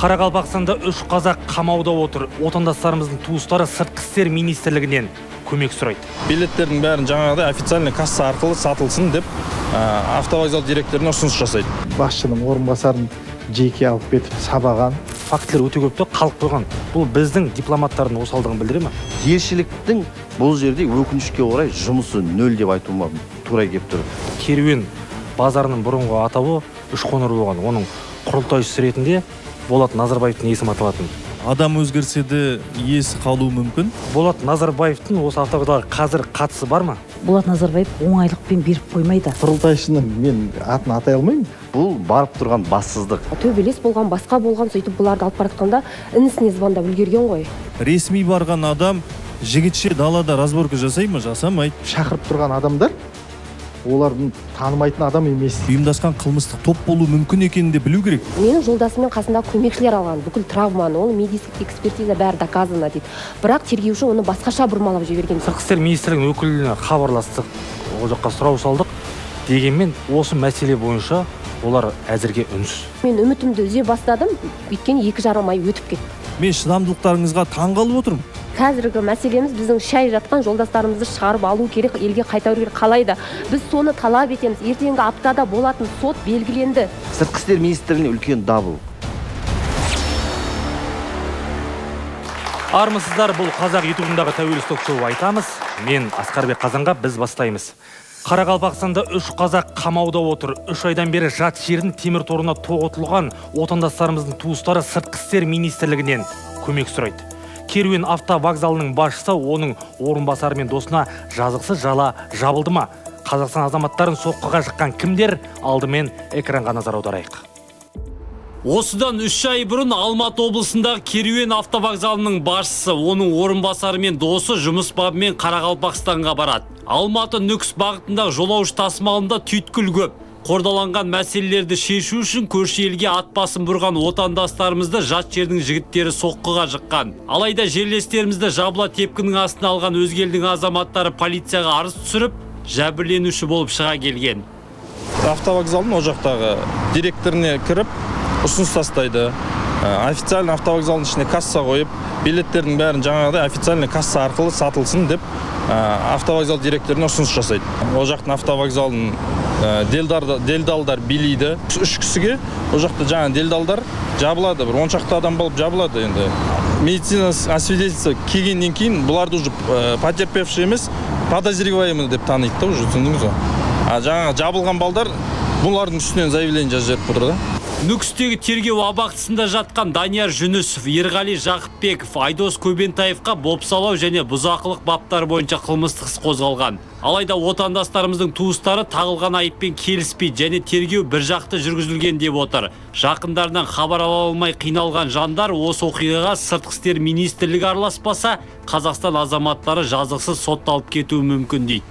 Қарақалпақстанда 3 қазақ қамауда отыр. Отандастарымыздың туыстары Сыртқы істер министрлігінен көмек сұрайды. Билеттердің бәрін жаңағыдай официальный касса арқылы сатылсын деп автовокзал директорына ұсыныс жасайды. Басшының орынбасарын жеке алып кетіп сабаған. Фактілер өте көп те қалып қойған. Бұл біздің дипломаттардың осалдығын білдіре ме? Елшіліктің бұл жерде өкінішке орай жұмысы нөл деп айтуыма тура келіп тұр. Керуен базарының бұрынғы атауы Үшқоңыр болған. Оның құрылтайшысы ретінде Болат Назарбаевтың есімі аталатын. Адам өзгерсе де иесі қалуы мүмкін. Болат Назарбаевтың осы автовокзалға қазір қатысы бар ма? Болат Назарбаев оңайлықпен беріп қоймайды. Құрылтайшының мен атын атай алмаймын. Бұл барып тұрған бассыздық. Төбелес болған, басқа болған, сөйтіп бұларды алып баратқанда інісіне звондап үлгерген ғой. Ресми барған адам жігітше далада разборка жасай ма, жасамайды. Шақырып тұрған адамдар олардың танымайтын адам емес. Ұйымдасқан қылмыстық топ болуы мүмкін екенін де білу керек. Менің жолдасыммен қасында көмекшілер алған бүкіл травманы, оны медицинский экспертиза бәрі доказано дейді. Бірақ тергеуші оны басқаша бұрмалап жіберген. Сыртқы істер министрлігінің өкіліне хабарластық, ол жаққа сұрау салдық. Дегенмен осы мәселе бойынша олар әзірге үнсіз. Мен үмітімді үзе бастадым, өйткені 2,5 ай өтіп кетті. Мен шыдамдылықтарыңызға таңғалып отырмын. Қазіргі мәселеміз біздің шай жатқан жолдастарымызды шығарып алу керек, елге қайтару керек қалай да. Біз соны талап етеміз. Ертеңгі аптада болатын сот белгіленді. Сыртқы істер министрлігіне үлкен дабыл. Армысыздар, бұл Қазақ ютубындағы тәуелсіз ток-шоу айтамыз. Мен Асқарбек Қазанға, біз бастаймыз. Қарақалпақстанда 3 қазақ қамауда отыр. 3 айдан бері жат жердің темір торына тоғытылған отандастарымыздың туыстары Сыртқы істер министрлігінен көмек сұрайды. Керуен автовокзалының басшысы оның орынбасары мен досына жазықсыз жала жабылды ма? Қазақстан азаматтарын соққыға жыққан кімдер? Алдымен экранға назар аударайық. Осыдан 3 ай бұрын Алматы облысындағы Керуен автовокзалының басшысы, оның орынбасары мен досы жұмыс бабымен Қарақалпақстанға барады. Алматы Нүкіс бағытындағы жолаушы тасымалында түйткіл көп. Қордаланған мәселелерді шешу үшін көрші елге ат басын бұрған отандастарымызды жат жердің жігіттері соққыға жыққан. Алайда жерлестерімізді жабыла тепкінің астына алған өзге елдің азаматтары полицияға арыз түсіріп, жәбірленуші болып шыға келген. Автовокзалдың ол жақтағы директоріне кіріп ұсыныс тастайды. Официально автовокзалдың ішіне касса қойып, билеттердің бәрін жаңағыдай официальный касса арқылы сатылсын деп автовокзал директорына ұсыныс жасайды. Ол жақтың автовокзалын делдалдар билейді. 3 кісіге ол жақта жаңа делдалдар жабылады, бір 10 шақты адам болып жабылады енді. Медицина освидетельство келгеннен кейін бұларды уже потерпевший емес, подозреваемый деп таниды да уже, түсіндіңіз ғой. А жаңа жабылған балдар бұлардың үстінен заявление жазып жіберіп отыр да. Нүкістегі тергеу абақтысында жатқан Данияр Жүнісов, Ерғали Жақыпбеков, Айдос Көбентаевқа бопсалау және бұзақылық баптары бойынша қылмыстық іс қозғалған. Алайда отандастарымыздың туыстары тағылған айыппен келіспейді және тергеу бір жақты жүргізілген деп отыр. Жақындарынан хабар ала алмай қиналған жандар осы оқиғаға Сыртқы істер министрлігі араласпаса, Қазақстан азаматтары жазықсыз сотталып кетуі мүмкін дейді.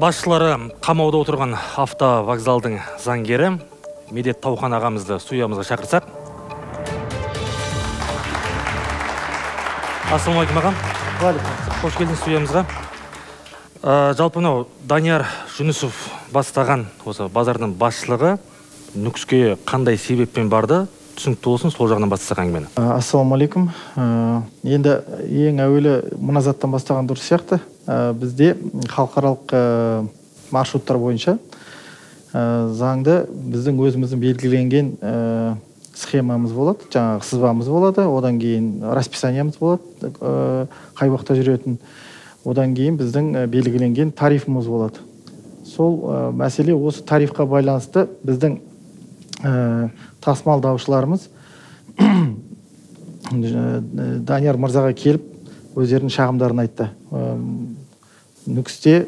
Басшылары қамауда отырған автовокзалдың заңгері Медет Таухан ағамызды студиямызға шақырсақ. Ассалаумағалейкум ағам. Қош келдіңіз студиямызға. Жалпы мынау Данияр Жүнісов бастаған осы базардың басшылығы Нүкіске қандай себеппен барды, түсінікті болсын, сол жағынан бастасақ әңгімені. Ассалаумағалейкум. Енді ең әуелі мына заттан бастаған дұрыс сияқты. Бізде халықаралық маршруттар бойынша заңды біздің өзіміздің белгіленген схемамыз болады, жаңағы сызбамыз болады, одан кейін расписаниямыз болады, қай уақытта жүретін, одан кейін біздің белгіленген тарифіміз болады. Сол мәселе осы тарифқа байланысты біздің тасымалдаушыларымыз Данияр мырзаға келіп өздерінің шағымдарын айтты. Нүкісте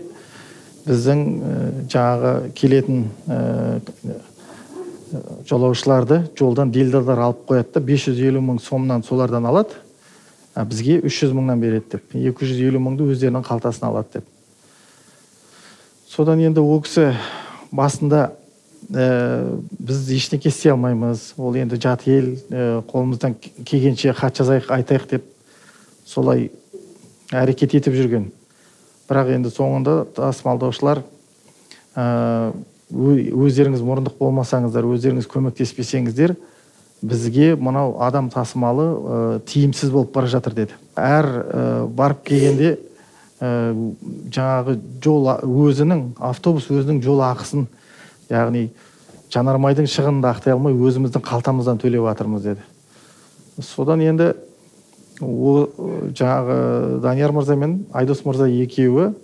біздің жаңағы келетін жолаушыларды жолдан делдалдар алып қояды да 550 мың сомнан солардан алады, бізге 300 мыңнан береді деп, 250 мыңды өздерінің қалтасына алады деп. Содан енді ол кісі басында біз ештеңе істей алмаймыз, ол енді жат ел, қолымыздан келгенше хат жазайық, айтайық деп солай әрекет етіп жүрген. Бірақ енді соңында тасымалдаушылар өздеріңіз мұрындық болмасаңыздар, өздеріңіз көмектеспесеңіздер, Бізге мынау адам тасымалы тиімсіз болып бара жатыр деді. Әр барып келгенде жаңағы жол өзінің, автобус өзінің жол ақысын, яғни жанармайдың шығынын да ақтай алмай өзіміздің қалтамыздан төлеп жатырмыз деді. Содан енді жаңағы Данияр мырза мен Айдос мырза екеуі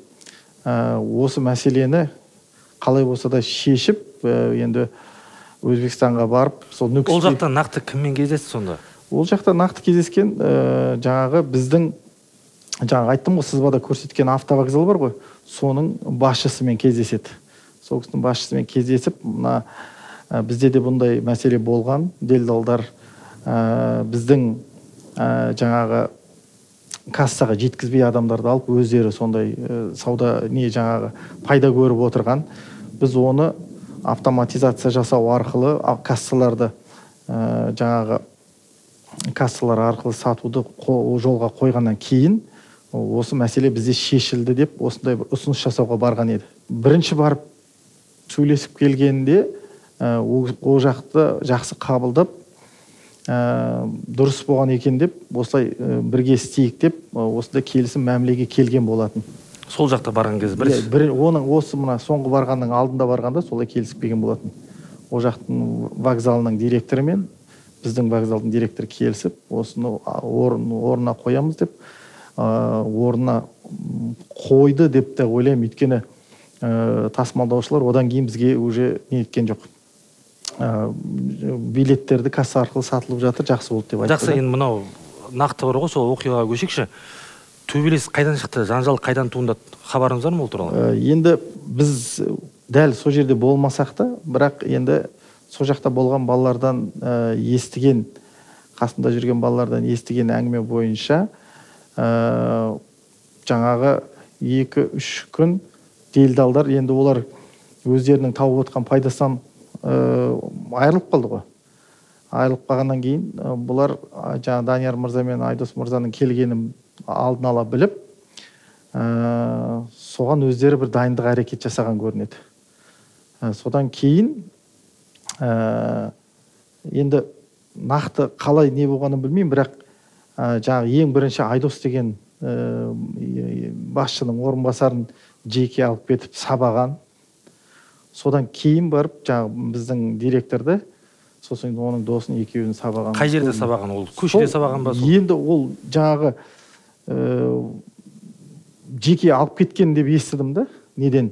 осы мәселені қалай болса да шешіп, енді Өзбекстанға барып, сол Нүкісте. Ол жақта нақты кіммен кездесті сонда? Ол жақта нақты кездескен жаңағы біздің, жаңағы айттым ғой, сызбада көрсеткен автовокзал бар ғой, соның басшысымен кездеседі. Сол кісінің басшысымен кездесіп, мына бізде де бұндай мәселе болған, делдалдар біздің жаңағы кассаға жеткізбей адамдарды алып, өздері сондай сауда не жаңағы пайда көріп отырған. Біз оны автоматизация жасау арқылы кассаларды жаңағы кассалар арқылы сатуды жолға қойғаннан кейін осы мәселе бізде шешілді деп осындай бір ұсыныс жасауға барған еді. Бірінші барып сөйлесіп келгенде ол жақты жақсы қабылдап, дұрыс болған екен деп, осылай бірге істейік деп осындай келісім мәмілеге келген болатын. Сол жақта барған кез бір? Оның осы мына соңғы барғанның алдында барғанда солай келісіп келген болатын. Ол жақтың вокзалының директоры мен біздің вокзалдың директоры келісіп, осыны орнына қоямыз деп, орнына қойды деп те ойлаймын. Өйткені тасымалдаушылар одан кейін бізге уже не еткен жоқ. Билеттерді касса арқылы сатылып жатыр, жақсы болды деп айтты. Жақсы, енді мынау нақты бар ғой, сол оқиғаға көшейікші. Төбелес қайдан шықты, жанжал қайдан туындады, хабарыңыз бар ма ол туралы? Енді біз дәл сол жерде болмасақ та, бірақ енді сол жақта болған балалардан естіген, қасында жүрген балалардан естіген әңгіме бойынша жаңағы 2-3 күн делдалдар, енді олар өздерінің тауып отқан пайдасынан айырылып қалды ғой. Айырылып қалғаннан кейін бұлар жаңа Данияр мырза мен Айдос мырзаның келгенін алдын ала біліп, соған өздері бір дайындық әрекет жасаған көрінеді. Содан кейін енді нақты қалай не болғанын білмеймін, бірақ жаңағы ең бірінші Айдос деген басшының орынбасарын жеке алып кетіп сабаған. Содан кейін барып жаңағы біздің директорды, сосын оның досын екеуін сабаған. Қай жерде сабаған ол? Көшеде сабаған ба? Енді ол жаңағы жеке алып кеткен деп естідім да, неден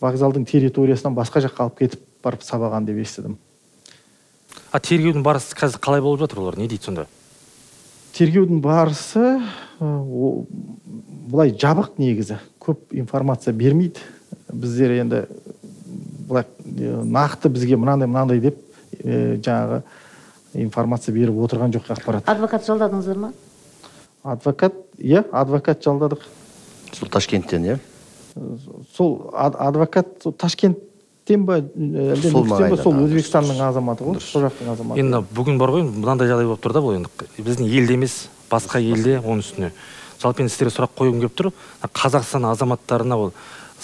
вокзалдың территориясынан басқа жаққа алып кетіп барып сабаған деп естідім. А тергеудің барысы қазір қалай болып жатыр, олар не дейді сонда? Тергеудің барысы былай жабық негізі, көп информация бермейді. Біздер енді былай нақты бізге мынандай мынандай деп жаңағы информация беріп отырған жоқ ақпарат. Адвокат жалдадыңыздар ма? Адвокат, иә, адвокат жалдадық. Сол Ташкенттен, иә? Сол адвокат Ташкенттен ба, әлде Нүкістен ба, сол Өзбекстанның азаматы ғой, сол жақтың азаматы. Енді бүгін бар ғой, мынандай жағдай болып тұр да, бұл енді біздің елде емес, басқа елде, оның үстіне. Жалпы енді сіздерге сұрақ қойғым келіп тұр. Қазақстан азаматтарына ол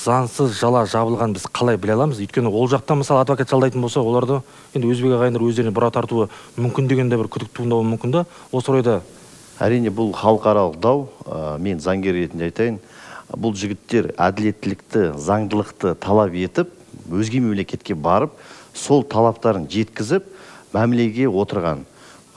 заңсыз жала жабылған біз қалай біле аламыз? Өйткені ол жақта мысалы адвокат жалдайтын болса, оларды енді өзбек ағайындар өздеріне бұра тартуы мүмкін деген де бір күдік туындауы мүмкін да. Осы орайда әрине бұл халықаралық дау, мен заңгер ретінде айтайын, бұл жігіттер әділеттілікті, заңдылықты талап етіп, өзге мемлекетке барып, сол талаптарын жеткізіп, мәмілеге отырған.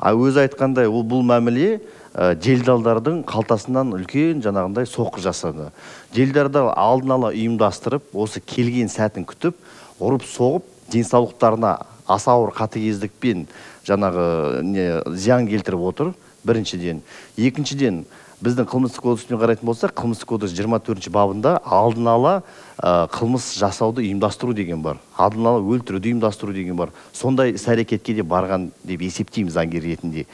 Өзі айтқандай, ол бұл мәміле делдалдардың қалтасынан үлкен жаңағындай соққы жасады. Делдалдар алдын ала ұйымдастырып, осы келген сәтін күтіп, ұрып соғып, денсаулықтарына аса ауыр қатыгездікпен жаңағы зиян келтіріп отыр, біріншіден. Екіншіден, біздің қылмыстық кодекспен қарайтын болсақ, қылмыстық кодекс 24 бабында алдын ала қылмыс жасауды ұйымдастыру деген бар. Алдын ала өлтіруді ұйымдастыру деген бар. Сондай іс-әрекетке де барған деп есептейміз заңгер ретінде.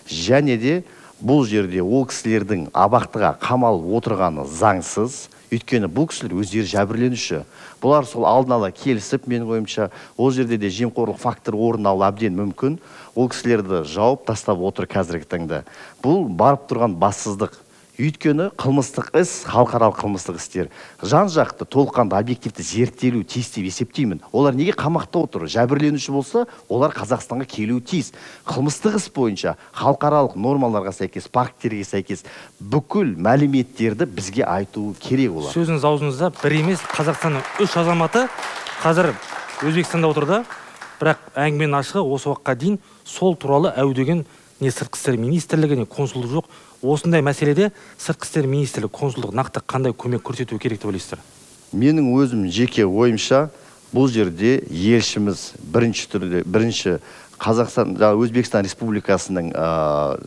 Және де бұл жерде ол кісілердің абақтыға қамалып отырғаны заңсыз, өйткені бұл кісілер өздері жәбірленуші. Бұлар сол алдын ала келісіп, менің ойымша, ол жерде де жемқорлық факторы орын алу әбден мүмкін. Ол кісілерді жауып тастап отыр қазіргі таңда. Бұл барып тұрған бассыздық. Өйткені қылмыстық іс, халықаралық қылмыстық істер жан-жақты, толыққанды, объективті зерттелуі тиіс деп есептеймін. Олар неге қамақта отыр? Жәбірленуші болса, олар Қазақстанға келуі тиіс. Қылмыстық іс бойынша халықаралық нормаларға сәйкес, факттерге сәйкес бүкіл мәліметтерді бізге айтуы керек олар. Сөзіңіз аузыңызда бір емес, Қазақстанның 3 азаматы қазір Өзбекстанда отыр да, бірақ әңгіменің ашығы осы уақытқа дейін сол туралы әу деген не сыртқы істер министрлігі, не консулдық жоқ. Осындай мәселеде сыртқы істер министрлігі, консулдық нақты қандай көмек көрсету керек деп ойлайсыздар? Менің өзім жеке ойымша, бұл жерде елшіміз бірінші Қазақстан, Өзбекстан Республикасының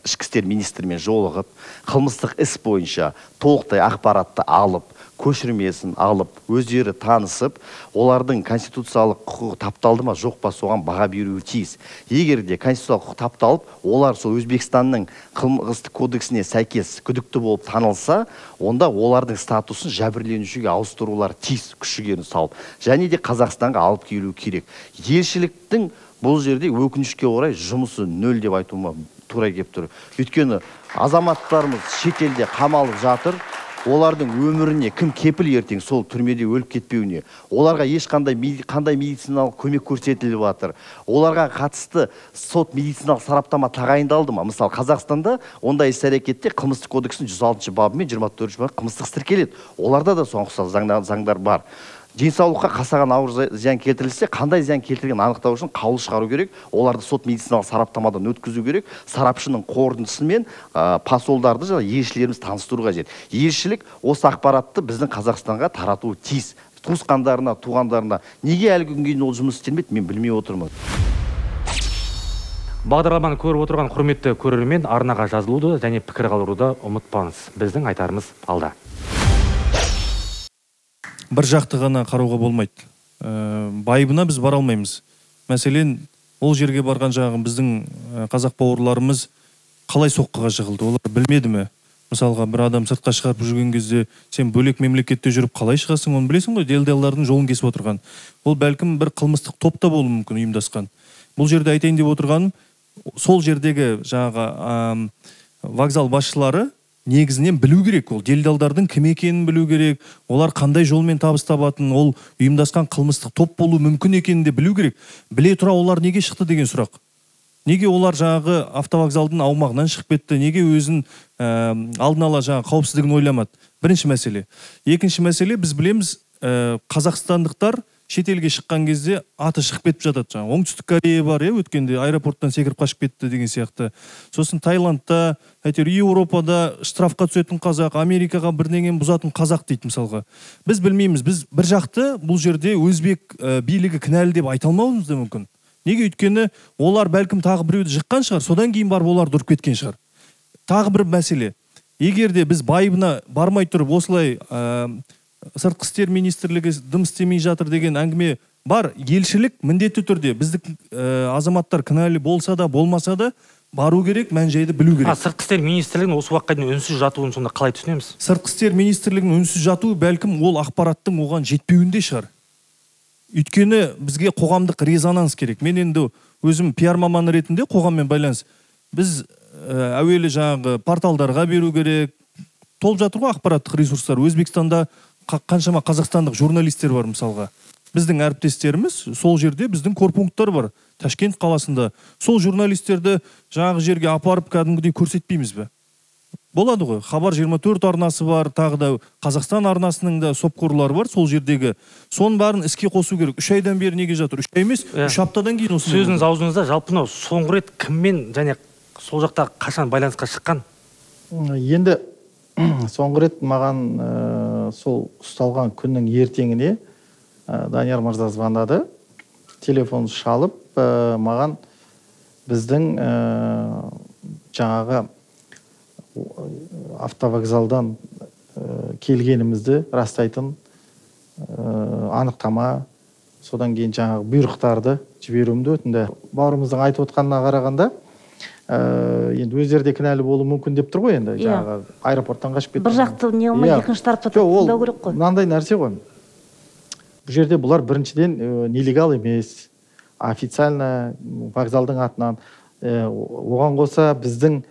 ішкі істер министрімен жолығып, қылмыстық іс бойынша толықтай ақпаратты алып, көшірмесін алып, өздері танысып, олардың конституциялық құқығы тапталды ма, жоқ па, соған баға беруі тиіс. Егер де конституциялық құқық тапталып, олар сол Өзбекстанның қылмыстық кодексіне сәйкес күдікті болып танылса, онда олардың статусын жәбірленушіге ауыстырулар тиіс, күш жігерін салып, және де Қазақстанға алып келу керек. Елшіліктің бұл жерде өкінішке орай жұмысы нөл деп айтуыма тура келіп тұр. Өйткені азаматтарымыз шетелде қамалып жатыр, олардың өміріне кім кепіл ертең сол түрмеде өліп кетпеуіне, оларға ешқандай қандай медициналық көмек көрсетіліп жатыр, оларға қатысты сот медициналық сараптама тағайындалды ма? Мысалы, Қазақстанда ондай іс-әрекетте қылмыстық кодекстің 106 бабы мен 24 бабы қылмыстық іс тіркеледі. Оларда да соған ұқсас заңдар бар. Денсаулыққа қасаған ауыр зиян келтірілсе, қандай зиян келтіргенін анықтау үшін қаулы шығару керек, оларды сот медициналық сараптамадан өткізу керек, сарапшының қорытындысымен посолдарды және елшілеріміз таныстыру қажет. Елшілік осы ақпаратты біздің Қазақстанға таратуы тиіс. Туысқандарына, туғандарына. Неге әлі күнге дейін ол жұмыс істелмеді, мен білмей отырмын. Бағдарламаны көріп отырған құрметті көрермен, арнаға жазылуды және пікір қалдыруды ұмытпаңыз. Біздің айтарымыз алда. Бір жақты ғана қарауға болмайды. Байыбына біз бара алмаймыз. Мәселен, ол жерге барған жаңағы біздің қазақ бауырларымыз қалай соққыға жығылды, олар білмеді ме? Мысалға, бір адам сыртқа шығарып жүрген кезде сен бөлек мемлекетте жүріп қалай шығасың, оны білесің ғой, делдалдардың жолын кесіп отырған. Ол бәлкім бір қылмыстық топ та болуы мүмкін ұйымдасқан. Бұл жерде айтайын деп отырғаным, сол жердегі жаңағы вокзал басшылары негізінен білу керек, ол делдалдардың кім екенін білу керек, олар қандай жолмен табыс табатынын, ол ұйымдасқан қылмыстық топ болуы мүмкін екенін де білу керек. Біле тұра олар неге шықты деген сұрақ. Неге олар жаңағы автовокзалдың аумағынан шығып кетті, неге өзін алдын ала жаңағы қауіпсіздігін ойламады? Бірінші мәселе. Екінші мәселе, біз білеміз, қазақстандықтар шетелге шыққан кезде аты шығып кетіп жатады. Жаңағы Оңтүстік Корея бар, өткенде аэропорттан секіріп қашып кетті деген сияқты. Сосын Таиландта, әйтеуір Еуропада штрафқа түсетін қазақ, Америкаға бірдеңені бұзатын қазақ дейді мысалға. Біз білмейміз, біз бір жақты бұл жерде өзбек билігі кінәлі деп айта алмауымыз да мүмкін. Неге? Өйткені олар бәлкім тағы біреуді жыққан шығар, содан кейін барып оларды ұрып кеткен шығар. Тағы бір мәселе. Егер де біз байыбына бармай тұрып осылай сыртқы істер министрлігі дым істемей жатыр деген әңгіме бар, елшілік міндетті түрде біздің азаматтар кінәлі болса да болмаса да бару керек, мән-жайды білу керек. Сыртқы істер министрлігінің осы уақытқа дейін үнсіз жатуын сонда қалай түсінеміз? Сыртқы істер министрлігінің үнсіз жатуы бәлкім ол ақпараттың оған жетпеуінде шығар. Өйткені бізге қоғамдық резонанс керек. Мен енді өзім пиар маманы ретінде қоғаммен байланыс. Біз әуелі жаңағы порталдарға беру керек. Толып жатыр ғой ақпараттық ресурстар. Өзбекстанда қаншама қазақстандық журналистер бар мысалға. Біздің әріптестеріміз сол жерде, біздің корпункттар бар Ташкент қаласында. Сол журналистерді жаңағы жерге апарып кәдімгідей көрсетпейміз бе? Болады ғой. Хабар 24 арнасы бар, тағы да Қазақстан арнасының да сопқорлары бар сол жердегі. Соның бәрін іске қосу керек. 3 айдан бері неге жатыр? 3 ай емес, 3 аптадан кейін осындай. Сөзіңіз аузыңызда, жалпы мынау соңғы рет кіммен және сол жақта қашан байланысқа шыққан? Енді соңғы рет маған сол ұсталған күннің ертеңіне Данияр мырза звондады. Телефон шалып, маған біздің жаңағы автовокзалдан келгенімізді растайтын анықтама, содан кейін жаңағы бұйрықтарды жіберуімді өтінді. Бауырымыздың айтып отқанына қарағанда, енді өздері де кінәлі болуы мүмкін деп тұр ғой енді, жаңағы аэропорттан қашып кетті. Бір жақты не болмай, екінші тарапты тыңдау керек қой. Мынандай нәрсе ғой. Бұл жерде бұлар біріншіден нелегал емес, официально вокзалдың атынан. Оған қоса біздің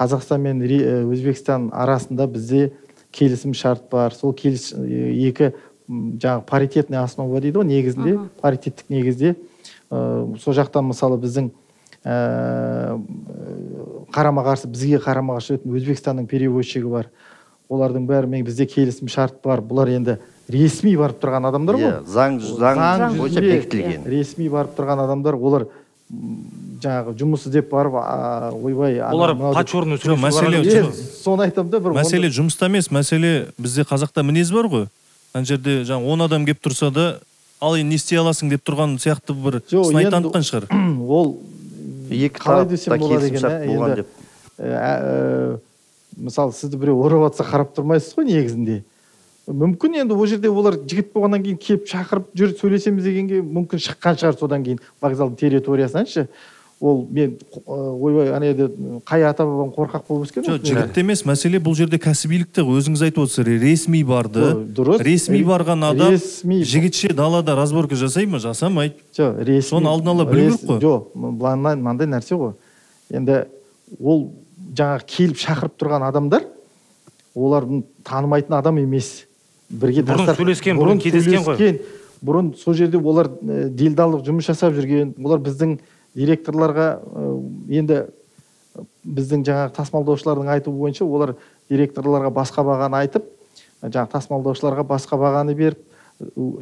Қазақстан мен Өзбекстан арасында бізде келісім шарт бар. Сол екі жаңағы паритетный основа дейді ғой, негізінде, паритеттік негізде. Сол жақтан мысалы біздің қарама-қарсы, бізге қарама-қарсы жүретін Өзбекстанның перевозчигі бар. Олардың бәрімен бізде келісім шарт бар. Бұлар енді ресми барып тұрған адамдар ғой. Заң бойынша бекітілген. Ресми барып тұрған адамдар, олар жаңағы жұмыс іздеп барып, ойбай, олар по черному сөйлесіп. Соны айтамын да, бір мәселе жұмыста емес, мәселе бізде қазақта мінез бар ғой. Ана жерде жаңа 10 адам келіп тұрса да, ал енді не істей аласың деп тұрған сияқты бір сынай танытқан шығар. Ол екі қалай десем тарапта болады келісімшарт екен, болған енді деп. Мысалы, сізді біреу ұрып атса қарап тұрмайсыз ғой негізінде. Мүмкін енді ол жерде олар жігіт болғаннан кейін келіп шақырып жүр сөйлесеміз дегенге мүмкін шыққан шығар, содан кейін вокзалдың территориясынан ше. Ол мен ойбай, ана жерде қай ата бабам қорқақ болып өскен. Жоқ, жігіт емес, мәселе бұл жерде кәсібилікте, өзіңіз айтып отырсыз, ресми барды. Дұрыс. Ресми барған адам жігітше далада разборка жасай ма, жасамайды. Жоқ, ресми. Соны алдын ала білу керек қой. Жоқ, мынандай нәрсе ғой. Енді ол жаңағы келіп шақырып тұрған адамдар, олардың танымайтын адам емес. Бірге бұрын сөйлескен, бұрын кездескен ғой. Бұрын сол жерде олар делдалдық жұмыс жасап жүрген, олар біздің директорларға, енді біздің жаңағы тасымалдаушылардың айтуы бойынша, олар директорларға басқа бағаны айтып, жаңағы тасымалдаушыларға басқа бағаны беріп,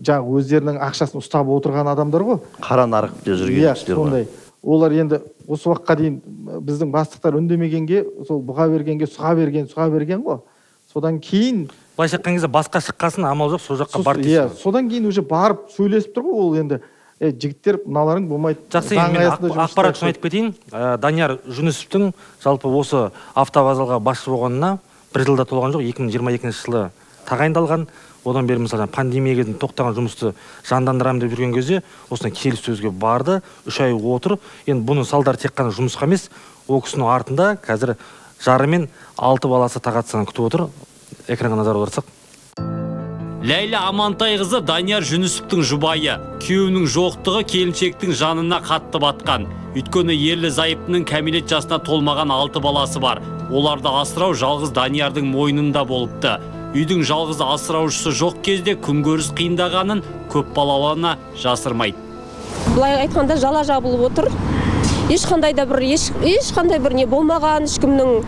жаңағы өздерінің ақшасын ұстап отырған адамдар ғой. Қара нарықта жүрген кісілер ғой. Сондай. Олар енді осы уақытқа дейін біздің бастықтар үндемегенге, сол бұға бергенге сұға берген, сұға берген ғой. Содан кейін былайша айтқан кезде басқа шыққасын амал жоқ, сол жаққа бар дейсіз. Иә, содан кейін уже барып сөйлесіп тұр ғой ол енді. Жігіттер, мыналарың болмайды. Жақсы, енді мен ақпарат үшін айтып кетейін. Данияр Жүнісовтің жалпы осы автовокзалға басшы болғанына бір жылда толған жоқ, 2022 жылы тағайындалған. Одан бері мысалы пандемия кезінде тоқтаған жұмысты жандандырамын деп жүрген кезде осындай келіссөзге барды, 3 ай отыр. Енді бұның салдары тек қана жұмысқа емес, ол кісінің артында қазір жары мен 6 баласы тағатсыздан күтіп отыр. Экранға назар аударсақ. Ләйлә Амантайқызы Данияр Жүнісовтің жұбайы. Күйеуінің жоқтығы келіншектің жанына қатты батқан. Өйткені ерлі зайыптының кәмелет жасына толмаған 6 баласы бар. Оларды асырау жалғыз Даниярдың мойнында болыпты. Үйдің жалғыз асыраушысы жоқ кезде күнкөріс қиындағанын көп балалы ана жасырмайды. Былай айтқанда жала жабылып отыр. Ешқандай да бір ешқандай бір не болмаған, ешкімнің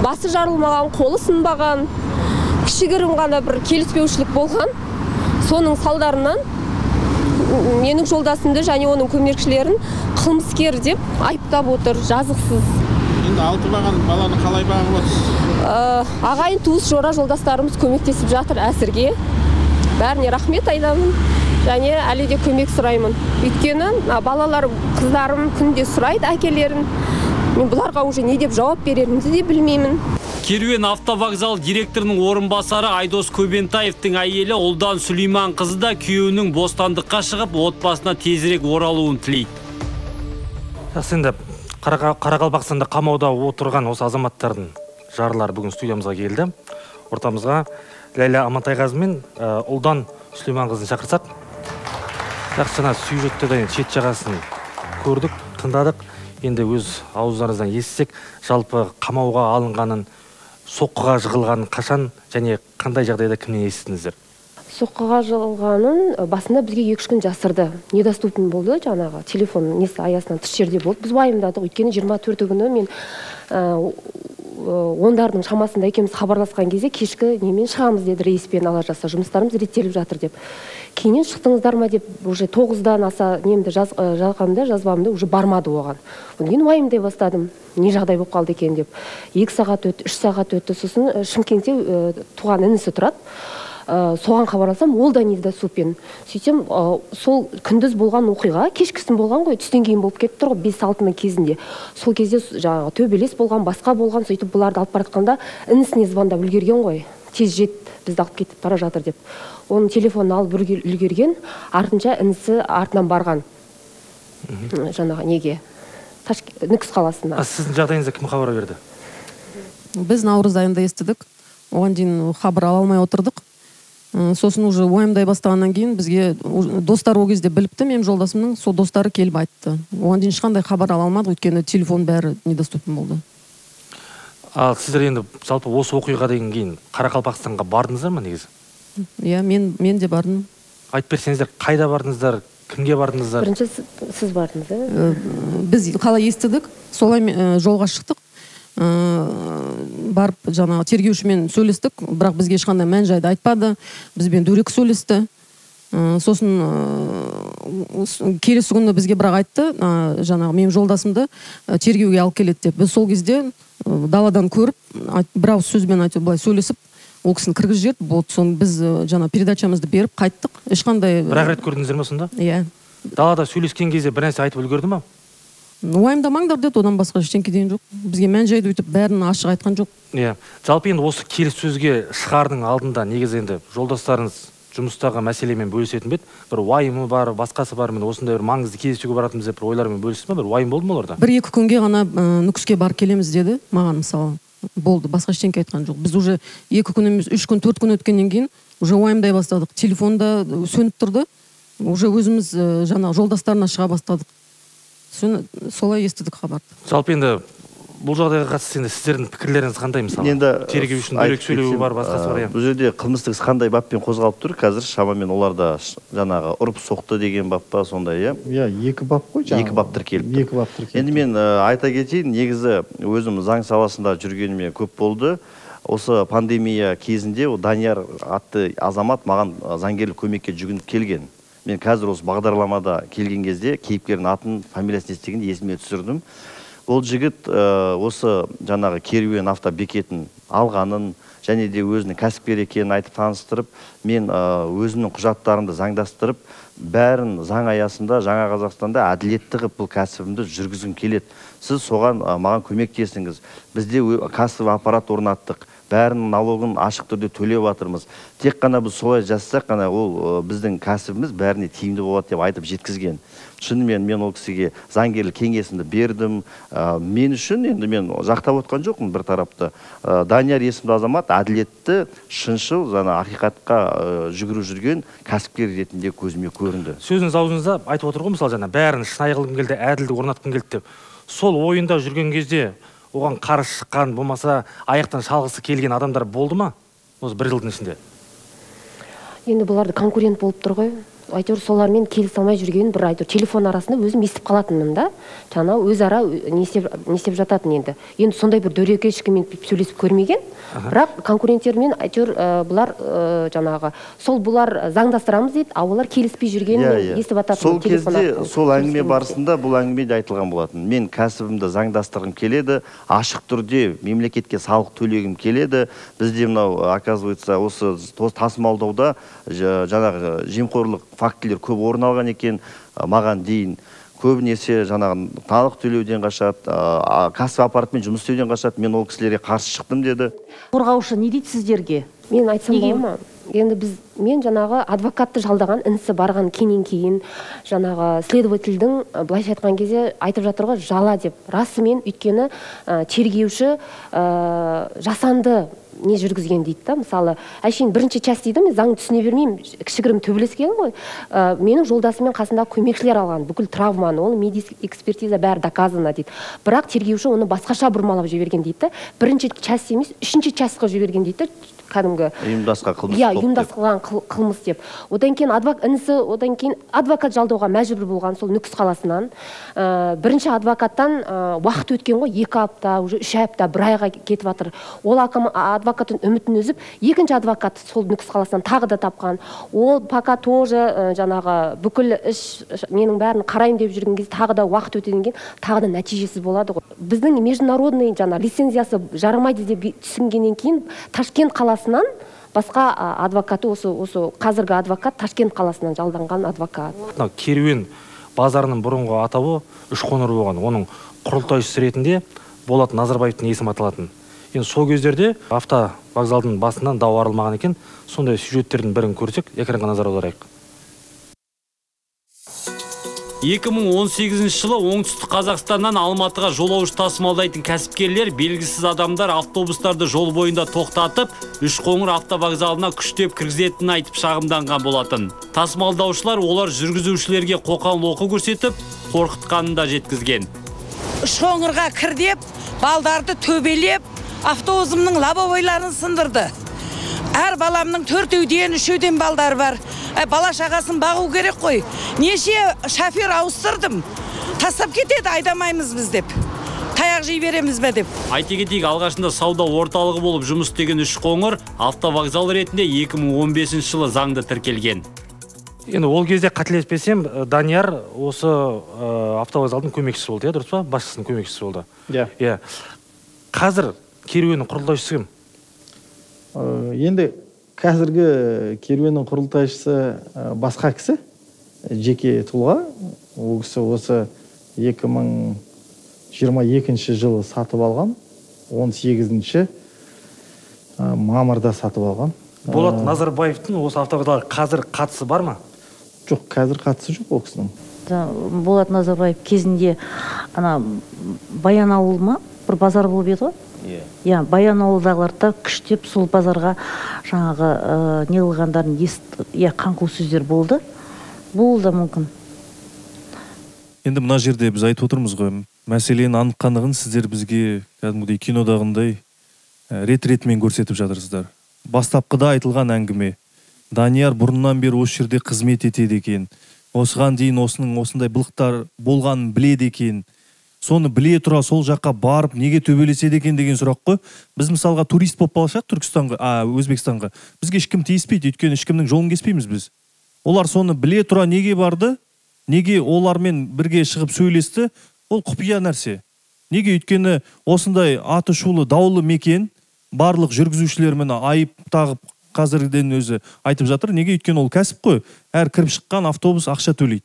басы жарылмаған, қолы сынбаған, кішігірім ғана бір келіспеушілік болған. Соның салдарынан менің жолдасымды және оның көмекшілерін қылмыскер деп айыптап отыр, жазықсыз. Енді 6 баланы қалай бағып отырсыз? Ағайын, туыс, жора, жолдастарымыз көмектесіп жатыр әзірге. Бәріне рахмет айтамын және әлі де көмек сұраймын. Өйткені балалар, қыздарым күнде сұрайды әкелерін. Мен бұларға уже не деп жауап берерімді де білмеймін. Керуен автовокзал директорының орынбасары Айдос Көбентаевтың әйелі Ұлдан Сүлейман қызы да күйеуінің бостандыққа шығып, отбасына тезірек оралуын тілейді. Жақсы, енді Қарақалпақстанда қамауда отырған осы азаматтардың жарлары бүгін студиямызға келді. Ортамызға Ләйлә Амантайқызы мен Ұлдан Сүлейман қызын шақырсақ. Жақсы, жаңа сюжетті де шет жағасын көрдік, тыңдадық. Енді өз ауыздарыңыздан естісек, жалпы қамауға алынғанын, соққыға жығылғанын қашан және қандай жағдайда кімнен естідіңіздер? Соққыға жығылғанын басында бізге 2-3 күн жасырды. Недоступен болды, жаңағы телефон несі аясынан тыс жерде болды. Біз уайымдадық, өйткені 24 күні мен ондардың шамасында екеуміз хабарласқан кезде кешкі немен шығамыз деді, рейспен ала жаса, жұмыстарымыз реттеліп жатыр деп. Кейіннен шықтыңыздар ма деп уже 9-дан аса немді жазғанымда, жазбамды уже бармады оған. Одан кейін уайымдай бастадым, не жағдай болып қалды екен деп. 2 сағат өтті, 3 сағат өтті, сосын Шымкентте туған інісі тұрады. Соған хабарласам, ол да недоступен. Сөйтсем, сол күндіз болған оқиға, кешкісін болған ғой, түстен кейін болып кетіп тұр ғой, 5-6-ның кезінде. Сол кезде жаңағы төбелес болған, басқа болған, сөйтіп бұларды алып бара жатқанда інісіне звондап үлгерген ғой. Тез жет, бізді алып кетіп бара жатыр деп. Оның телефонын алып үлгерген, артынша інісі артынан барған. Жаңағы неге? Нүкіс қаласына. Сіздің жағдайыңызда кім хабар берді? Біз наурыз айында естідік. Оған дейін хабар ала алмай отырдық. Сосын уже уайымдай бастағаннан кейін бізге достар ол кезде біліпті, менің жолдасымның сол достары келіп айтты. Оған дейін ешқандай хабар ала алмадық, өйткені телефон бәрі недоступен болды. Ал сіздер енді жалпы осы оқиғадан кейін Қарақалпақстанға бардыңыздар ма негізі? Иә, мен де бардым. Айтып берсеңіздер, қайда бардыңыздар, кімге бардыңыздар? Бірінші сіз бардыңыз, ә? Біз қалай естідік, солай жолға шықтық. Барып жаңағы тергеушімен сөйлестік, бірақ бізге ешқандай мән жайды айтпады, бізбен дөрекі сөйлесті. Сосын келесі күні бізге бірақ айтты, жаңағы менің жолдасымды тергеуге алып келеді деп. Біз сол кезде даладан көріп, бір ауыз сөзбен айтып былай сөйлесіп, ол кісіні кіргізіп жіберді. Болды, соны біз жаңа передачамызды беріп қайттық. Ешқандай бір-ақ рет көрдіңіздер ме сонда? Иә. Далада сөйлескен кезде бір нәрсе айтып үлгерді ма? Уайымдамаңдар деді, одан басқа ештеңке деген жоқ. Бізге мән жайды өйтіп бәрін ашық айтқан жоқ. Иә. Жалпы енді осы келіссөзге шығардың алдында негізі енді жолдастарыңыз жұмыстағы мәселемен бөлісетін бе еді? Бір уайымы бар, басқасы бар, мен осындай бір маңызды кездесуге баратынбыз деп бір ойлармен бөлісті ме? Бір уайым болды ма оларда? Бір-екі күнге ғана Нүкіске барып келеміз деді маған мысалы. Болды, басқа ештеңке айтқан жоқ. Біз уже 2 күн емес, 3 күн, 4 күн өткеннен кейін уже уайымдай бастадық. Телефон да сөніп тұрды. Уже өзіміз жаңағы жолдастарына шыға бастадық. Солай естідік хабарды. Жалпы енді бұл жағдайға қатысты енді сіздердің пікірлеріңіз қандай мысалы? Енді тергеушінің дөрекі сөйлеуі бар, басқасы бар. Бұл жерде қылмыстық іс қандай баппен қозғалып тұр? Қазір шамамен оларда жаңағы ұрып соқты деген бап па сондай, иә? Иә, 2 бап қой жаңағы. 2 бап тіркеліп тұр. 2 бап тіркеліп. Енді мен айта кетейін, негізі өзім заң саласында жүргеніме көп болды. Осы пандемия кезінде Данияр атты азамат маған заңгерлік көмекке жүгініп келген. Мен қазір осы бағдарламада келген кезде кейіпкердің атын, фамилиясын естігенде есіме түсірдім. Ол жігіт осы жаңағы Керуен автобекетін алғанын және де өзінің кәсіпкер екенін айтып таныстырып, мен өзімнің құжаттарымды заңдастырып, бәрін заң аясында Жаңа Қазақстанда әділетті қылып бұл кәсібімді жүргізгім келеді. Сіз соған маған көмектесіңіз. Бізде кассовый аппарат орнаттық. Бәрінің налогын ашық түрде төлеп жатырмыз. Тек қана біз солай жасасақ қана ол біздің кәсібіміз бәріне тиімді болады деп айтып жеткізген. Шынымен мен ол кісіге заңгерлік кеңесімді бердім. Мен үшін енді мен жақтап отқан жоқпын бір тарапты. Данияр есімді азамат әділетті, шыншыл, жаңа ақиқатқа жүгіріп жүрген кәсіпкер ретінде көзіме көрінді. Сөзіңіз аузыңызда айтып отыр ғой, мысалы жаңа бәрін шынайы қылғым келді, әділдік орнатқым келді деп. Сол ойында жүрген кезде оған қарсы шыққан, болмаса аяқтан шалғысы келген адамдар болды ма осы бір жылдың ішінде? Енді бұларды конкурент болып тұр ғой. Әйтеуір солармен келісе алмай жүрген бір әйтеуір телефон арасында өзім естіп қалатынмын да. Жаңа өзара не істеп жататын енді. Енді сондай бір дөрекі ешкіммен сөйлесіп көрмеген. Бірақ конкуренттермен әйтеуір бұлар жаңағы сол бұлар заңдастырамыз дейді, а олар келіспей жүргенін естіп жататын. Сол кезде сол әңгіме барысында бұл әңгіме де айтылған болатын. Мен кәсібімді заңдастырғым келеді, ашық түрде мемлекетке салық төлегім келеді. Бізде мынау оказывается осы тасымалдауда жаңағы жемқорлық фактілер көп орын алған екен. Маған дейін көбінесе жаңағы салық төлеуден қашады, кассовый аппаратпен жұмыс істеуден қашады. Мен ол кісілерге қарсы шықтым деді. Қорғаушы не дейді сіздерге? Мен айтсам бола ма? Енді мен жаңағы адвокатты жалдаған інісі барған кейіннен кейін жаңағы следовательдің былайша айтқан кезде айтып жатыр ғой жала деп. Расымен, өйткені тергеуші жасанды не жүргізген дейді да. Мысалы, әшейін бірінші часть дейді, мен заңды түсіне бермеймін, кішігірім төбелескен ғой. Менің жолдасыммен қасында көмекшілер алған, бүкіл травманы, оны медэкспертиза бәрі доказано дейді. Бірақ тергеуші оны басқаша бұрмалап жіберген дейді да. Бірінші часть емес, үшінші частьқа жіберген дейді да, кәдімгі ұйымдасқан қылмыс. Иә, ұйымдасқан қылмыс деп. Одан кейін інісі, одан кейін адвокат жалдауға мәжбүр болған сол Нүкіс қаласынан. Бірінші адвокаттан уақыт өткен ғой, 2 апта, уже 3 апта, 1 айға кетіп жатыр. Ол адвокаттың үмітін үзіп, екінші адвокат сол Нүкіс қаласынан тағы да тапқан. Ол пока тоже жаңағы бүкіл іс ненің бәрін қараймын деп жүрген кезде тағы да уақыт өткеннен кейін тағы да нәтижесіз болады ғой. Біздің международный жаңа лицензиясы жарамайды деп түсінгеннен кейін Ташкент қаласынан басқа адвокаты, осы қазіргі адвокат Ташкент қаласынан жалданған адвокат. Мынау Керуен базарының бұрынғы атауы Үшқоңыр болған. Оның құрылтайшысы ретінде Болат Назарбаевтың есімі аталатын. Енді сол кездерде автовокзалдың басынан дау арылмаған екен. Сондай сюжеттердің бірін көрсек, экранға назар аударайық. 2018 жылы Оңтүстік Қазақстаннан Алматыға жолаушы тасымалдайтын кәсіпкерлер белгісіз адамдар автобустарды жол бойында тоқтатып, Үшқоңыр автовокзалына күштеп кіргізетінін айтып шағымданған болатын. Тасымалдаушылар олар жүргізушілерге қоқан-лоқы көрсетіп, қорқытқанын да жеткізген. Үшқоңырға кір деп, балдарды төбелеп, Автобусымның лобовойларын сындырды. Әр баламның 4-еуден, 3-еуден балдары бар. Бала шағасын бағу керек қой. Неше шофер ауыстырдым. Тастап кетеді, айдамаймыз біз деп. Таяқ жей береміз бе деп. Айта кетейік, алғашында сауда орталығы болып жұмыс істеген Үшқоңыр автовокзал ретінде 2015 жылы заңды тіркелген. Енді ол кезде қателеспесем, Данияр осы автовокзалдың көмекшісі болды, дұрыс па? Басшысының көмекшісі болды. Иә. Қазір керуеннің құрылтайшысы кім? Енді қазіргі керуеннің құрылтайшысы басқа кісі, жеке тұлға. Ол кісі осы 2022 жылы сатып алған, 18 мамырда сатып алған. Болат Назарбаевтың осы автовокзалға қазір қатысы бар ма? Жоқ, қазір қатысы жоқ ол кісінің. Болат Назарбаев кезінде ана Баянауыл ма бір базар болып еді ғой? Иә, Баянауылдағыларды күштеп сол базарға жаңағы не қылғандарын қаңқу сөздер болды. Болуы да мүмкін. Енді мына жерде біз айтып отырмыз ғой, мәселенің анық-қанығын сіздер бізге кәдімгідей кинодағындай рет-ретімен көрсетіп жатырсыздар. Бастапқыда айтылған әңгіме, Данияр бұрыннан бері осы жерде қызмет етеді екен, осыған дейін осының осындай былықтар болғанын біледі екен, соны біле тұра сол жаққа барып неге төбелеседі екен деген сұрақ қой. Біз мысалға турист болып барсақ Түркістанға, Өзбекстанға, бізге ешкім тиіспейді, өйткені ешкімнің жолын кеспейміз біз. Олар соны біле тұра неге барды, неге олармен бірге шығып сөйлесті, ол құпия нәрсе. Неге? Өйткені осындай аты шулы даулы мекен, барлық жүргізушілер міне айып тағып қазірден өзі айтып жатыр. Неге? Өйткені ол кәсіп қой. Әр кіріп шыққан автобус ақша төлейді.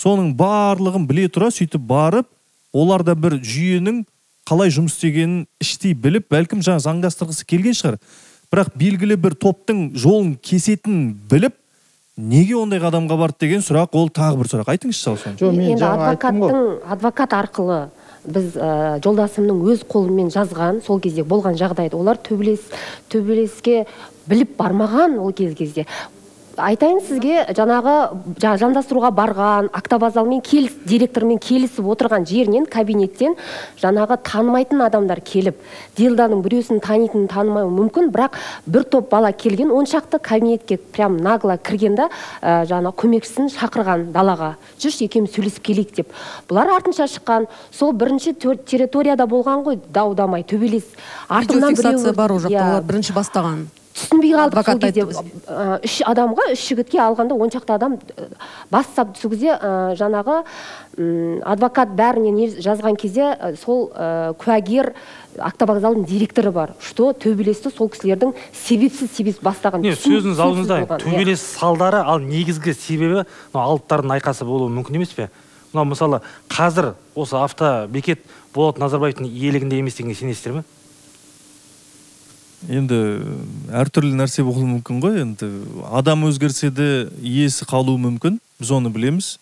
Соның барлығын біле тұра сөйтіп барып, олар да бір жүйенің қалай жұмыс істегенін іштей біліп, бәлкім жаңа заңдастырғысы келген шығар. Бірақ белгілі бір топтың жолын кесетінін біліп, неге ондай қадамға барды деген сұрақ, ол тағы бір сұрақ. Айтыңызшы соны. Жоқ, мен жаңа айттым ғой. Адвокат арқылы біз жолдасымның өз қолымен жазған, сол кезде болған жағдайды, олар төбелеске біліп бармаған ол кезде. Айтайын сізге, жаңағы жандастыруға барған, автовокзалмен директормен келісіп отырған жерінен, кабинеттен жаңағы танымайтын адамдар келіп, делданың біреусін танитынын танымауы мүмкін, бірақ бір топ бала келген, он шақты кабинетке прям нагло кіргенде, жаңа көмекшісін шақырған далаға, жүрші екеуміз сөйлесіп келейік деп. Бұлар артынша шыққан, сол бірінші территорияда болған ғой, дау-дамай, төбелес. Артынан біреу бар ол жақта, олар бірінші бастаған. Түсінбей қалдық сол кезде. 3 адамға, 3 жігітке алғанда 10 шақты адам бас сап сол кезде жаңағы адвокат бәріне не жазған кезде сол куәгер автовокзалдың директоры бар, что төбелесті сол кісілердің себепсіз себеп бастаған. Не, сөзіңіз аузыңызда, төбелес салдары, ал негізгі себебі алыптардың айқасы болуы мүмкін емес пе? Мынау мысалы қазір осы автобекет Болат Назарбаевтың иелігінде емес дегенге сенесіздер ме? Енді әртүрлі нәрсе болуы мүмкін ғой. Енді адам өзгерсе де иесі қалуы мүмкін. Біз оны білеміз.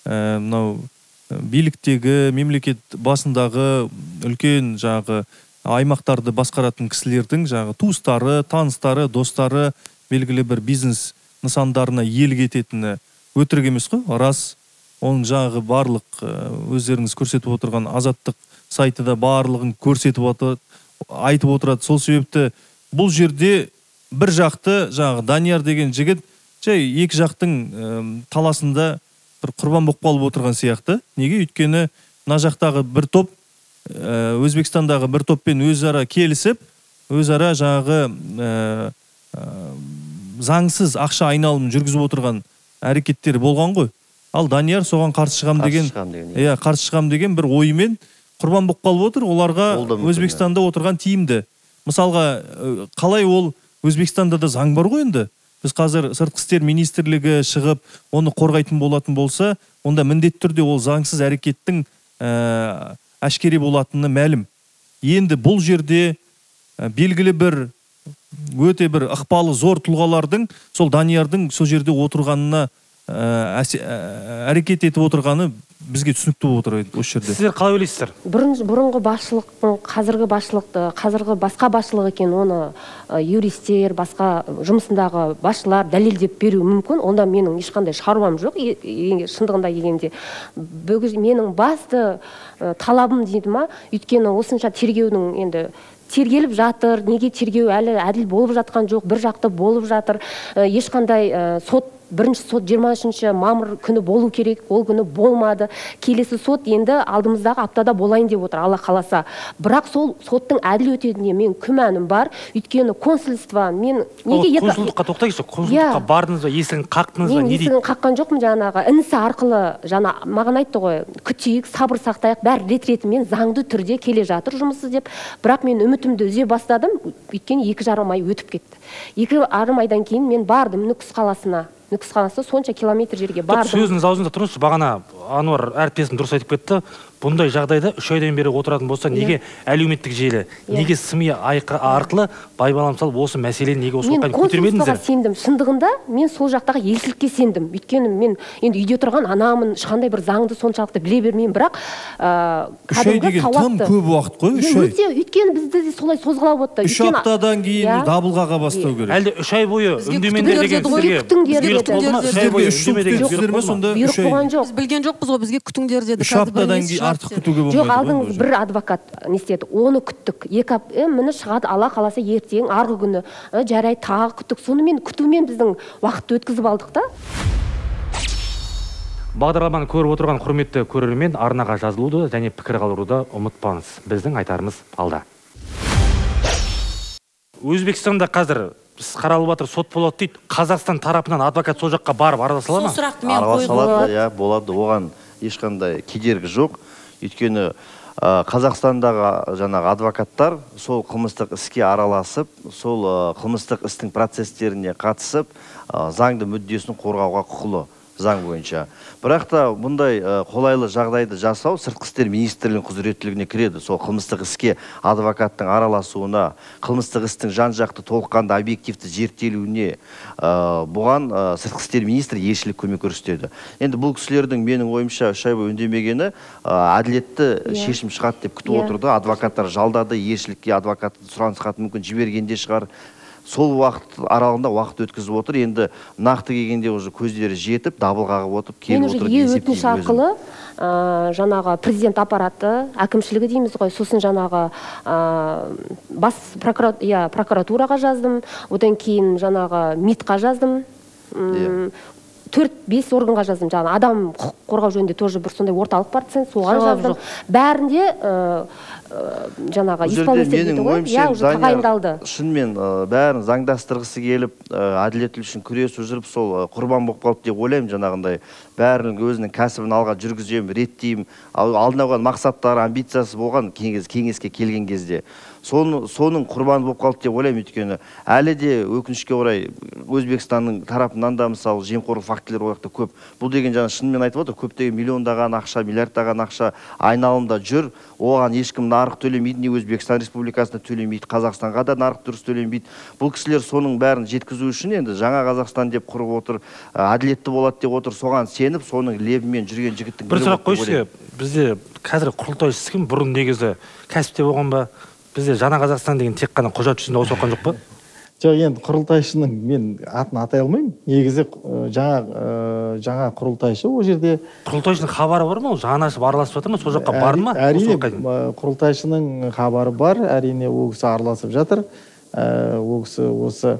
Мынау биліктегі, мемлекет басындағы үлкен жаңағы аймақтарды басқаратын кісілердің жаңағы туыстары, таныстары, достары белгілі бір бизнес нысандарына иелік ететіні өтірік емес қой. Рас, оның жаңағы барлық өздеріңіз көрсетіп отырған Азаттық сайты да барлығын көрсетіп отырады, айтып отырады. Сол себепті бұл жерде бір жақты жаңағы Данияр деген жігіт жай екі жақтың таласында бір құрбан болып қалып отырған сияқты. Неге? Өйткені мына жақтағы бір топ, Өзбекстандағы бір топпен өзара келісіп, өзара жаңағы заңсыз ақша айналымын жүргізіп отырған әрекеттер болған ғой. Ал Данияр соған қарсы шығам деген, иә, қарсы шығам деген бір ойымен құрбан болып қалып отыр. Оларға Өзбекстанда отырған тиімді. Мысалға, қалай ол Өзбекстанда да заң бар ғой енді. Біз қазір Сыртқы істер министрлігі шығып, оны қорғайтын болатын болса, онда міндетті түрде ол заңсыз әрекеттің әшкере болатыны мәлім. Енді бұл жерде белгілі бір өте бір ықпалы зор тұлғалардың сол Даниярдың сол жерде отырғанына әрекет етіп отырғаны бізге түсінікті болып отыр осы жерде. Сіздер қалай ойлайсыздар? Бұрынғы басшылықтың қазіргі басшылықты, қазіргі басқа басшылық екен, оны юристтер, басқа жұмысындағы басшылар дәлелдеп беруі мүмкін. Онда менің ешқандай шаруам жоқ, шындығында келгенде. Бүгін менің басты талабым дейді ма, өйткені осынша тергеудің енді Тергеліп жатыр, неге тергеу әлі әділ болып жатқан жоқ, бір жақты болып жатыр. Ешқандай сот, бірінші сот 23 мамыр күні болу керек, ол күні болмады. Келесі сот енді алдымыздағы аптада болайын деп отыр, Алла қаласа. Бірақ сол соттың әділ өтетініне мен күмәнім бар. Өйткені консульство мен неге консулдыққа тоқтайықшы, консулдыққа бардыңыз ба, есігін қақтыңыз ба, не дейді? Мен есігін қаққан жоқпын, жаңағы інісі арқылы жаңа маған айтты ғой, күтейік, сабыр сақтайық, бәрі рет-ретімен заңды түрде келе жатыр жұмысы деп. Бірақ мен үмітімді үзе бастадым, өйткені 2,5 ай өтіп кетті. 2,5 айдан кейін мен бардым Нүкіс қаласына. Нүкіс қаласы сонша километр жерге бардым. Сөзіңіз аузыңызда тұрыңызшы, бағана Ануар әріптесім дұрыс айтып кетті. Бұндай жағдайда 3 айдан бері отыратын болса, неге әлеуметтік желі, неге СМИ арқылы байбалам салып осы мәселені неге осы уақытқа көтермедіңіздер? Мен консульствоға сендім. Шындығында мен сол жақтағы елшілікке сендім. Өйткені мен енді үйде тұрған анамын, ешқандай бір заңды соншалықты біле бермеймін, бірақ кәдімгі сауатты. Тым көп уақыт қой, 3 ай. Өйткені бізді де солай созғылап отты. 3 аптадан кейін дабыл қаға бастау керек. Әлде 3 ай бойы үндемеңдер деген сіздерге бұйрық болды ма? 3 ай бойы үндеме деген бұйрық болды ма? Бұйрық болған жоқ. Біз білген жоқпыз ғой, бізге күтіңдер деді. 3 аптадан кейін артық күтуге болмайды. Жоқ, алдыңыз бір адвокат не істеді, оны күттік. 2 міне шығады, Алла қаласа ертең, арғы күні. Жарай, тағы күттік. Сонымен күтумен біздің уақытты өткізіп алдық та. Бағдарламаны көріп отырған құрметті көрермен, арнаға жазылуды және пікір қалдыруды ұмытпаңыз. Біздің айтарымыз алда. Өзбекстанда қазір іс қаралып жатыр, сот болады дейді. Қазақстан тарапынан адвокат сол жаққа барып араласа ала ма? Сол сұрақты мен араласа алады, иә, болады. Оған ешқандай кедергі жоқ. Өйткені Қазақстандағы жаңағы адвокаттар сол қылмыстық іске араласып, сол қылмыстық істің процестеріне қатысып, заңды мүддесін қорғауға құқылы заң бойынша. Бірақ та бұндай қолайлы жағдайды жасау Сыртқы істер министрлігінің құзыреттілігіне кіреді. Сол қылмыстық іске адвокаттың араласуына, қылмыстық істің жан-жақты толыққанды объективті зерттелуіне, бұған Сыртқы істер министрі елшілік көмек көрсетеді. Енді бұл кісілердің менің ойымша 3 ай бойы үндемегені әділетті шешім шығады деп күтіп отырды. Адвокаттар жалдады, елшілікке адвокат сұраныс хат мүмкін жібергенде шығар. Сол уақыт аралығында уақыт өткізіп отыр. Енді нақты келгенде уже көздері жетіп, дабыл қағып отырып, келіп отыр. Мен уже өтініш арқылы жаңағы президент аппараты, әкімшілігі дейміз ғой, сосын жаңағы бас прокуратураға жаздым, одан кейін жаңағы МИД-қа жаздым. 4-5 органға жаздым. Жаңағы адам құқық қорғау жөнінде тоже бір сондай орталық бар, соған жаздым. Бәрінде жаңағы исполнитель дейді ғой, иә, уже тағайындалды. Шынымен бәрін заңдастырғысы келіп, әділеттілік үшін күресіп жүріп, сол құрбан болып қалды деп ойлаймын. Жаңағындай бәрінің өзінің кәсібін алға жүргіземін, реттеймін, алдына қойған мақсаттары, амбициясы болған кеңеске келген кезде соның құрбаны болып қалды деп ойлаймын. Өйткені әлі де өкінішке орай Өзбекстанның тарапынан да мысалы жемқорлық фактілері ол жақта көп. Бұл деген жаңа шынымен айтып отыр, көптеген миллиондаған ақша, миллиардтаған ақша айналымда жүр. Оған ешкім нарық төлемейді, не Өзбекстан Республикасына төлемейді, Қазақстанға да нарық дұрыс төленбейді. Бұл кісілер соның бәрін жеткізу үшін енді жаңа Қазақстан деп құрып отыр, әділетті болады деп отыр. Соған сеніп, соның лебімен жүрген жігіттің бір сұрақ қойшы, бізде қазір құрылтайшысы кім? Бұрын негізі кәсіпте болған ба? Бізде жаңа Қазақстан деген тек қана құжат жүзінде ауыз соққан жоқ па? Жоқ, енді құрылтайшының мен атын атай алмаймын. Негізі жаңа құрылтайшы ол жерде. Құрылтайшының хабары бар ма? Ол жаны ашып араласып жатыр ма? Сол жаққа барды ма? Әрине, құрылтайшының хабары бар. Әрине, ол кісі араласып жатыр. Ол кісі осы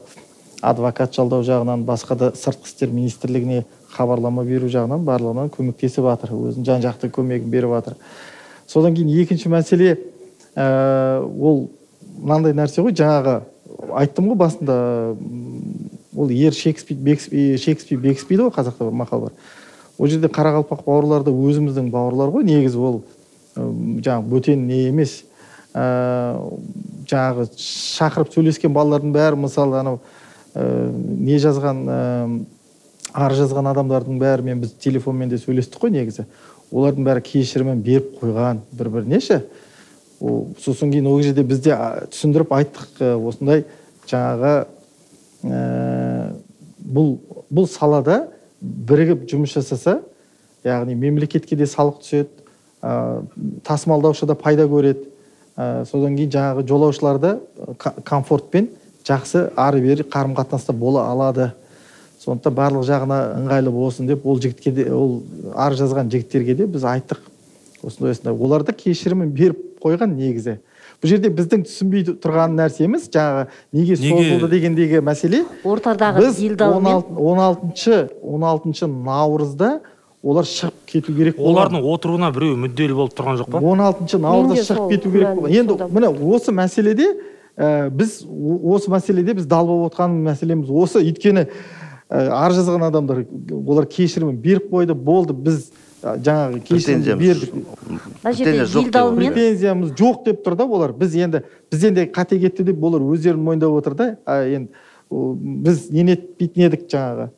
адвокат жалдау жағынан, басқа да Сыртқы істер министрлігіне хабарлама беру жағынан барлығынан көмектесіп жатыр. Өзінің жан-жақты көмегін беріп жатыр. Содан кейін екінші мәселе, ол мынандай нәрсе ғой, жаңағы айттым ғой басында, ол ер шекіспей бекіспейді ғой, қазақта бір мақал бар. Ол жерде қарақалпақ бауырлар да өзіміздің бауырлар ғой, негізі ол жаңағы бөтен не емес. Жаңағы шақырып сөйлескен балалардың бәрі, мысалы анау не жазған, арыз жазған адамдардың бәрімен біз телефонмен де сөйлестік қой негізі. Олардың бәрі кешірімін беріп қойған бір-біріне ше. Сосын кейін ол жерде бізде түсіндіріп айттық, осындай жаңағы бұл салада бірігіп жұмыс жасаса, яғни мемлекетке де салық түседі, тасымалдаушы да пайда көреді, содан кейін жаңағы жолаушылар да комфортпен жақсы ары-бері қарым-қатынаста бола алады. Сондықтан барлық жағына ыңғайлы болсын деп ол жігітке де, ол арыз жазған жігіттерге де біз айттық. Осындай осындай. Олар да кешірімін беріп қойған негізі. Бұл жерде біздің түсінбей тұрған нәрсеміз жаңағы неге созылды дегендегі мәселе. Ортадағы делдалмен 16 наурызда олар шығып кету керек болған. Олардың отыруына біреу мүдделі болып тұрған жоқ па? 16 наурызда шығып кету керек болған. Енді міне осы мәселеде біз дал болып отқан мәселеміз осы. Өйткені арыз жазған адамдар олар кешірім беріп қойды, болды, біз жаңағы кешірім бердік. Претензиямыз жоқ деп тұр да олар. Біз енді бізден де қате кетті деп олар өздерін мойындап отыр да. Енді біз не етпейтін едік жаңағы.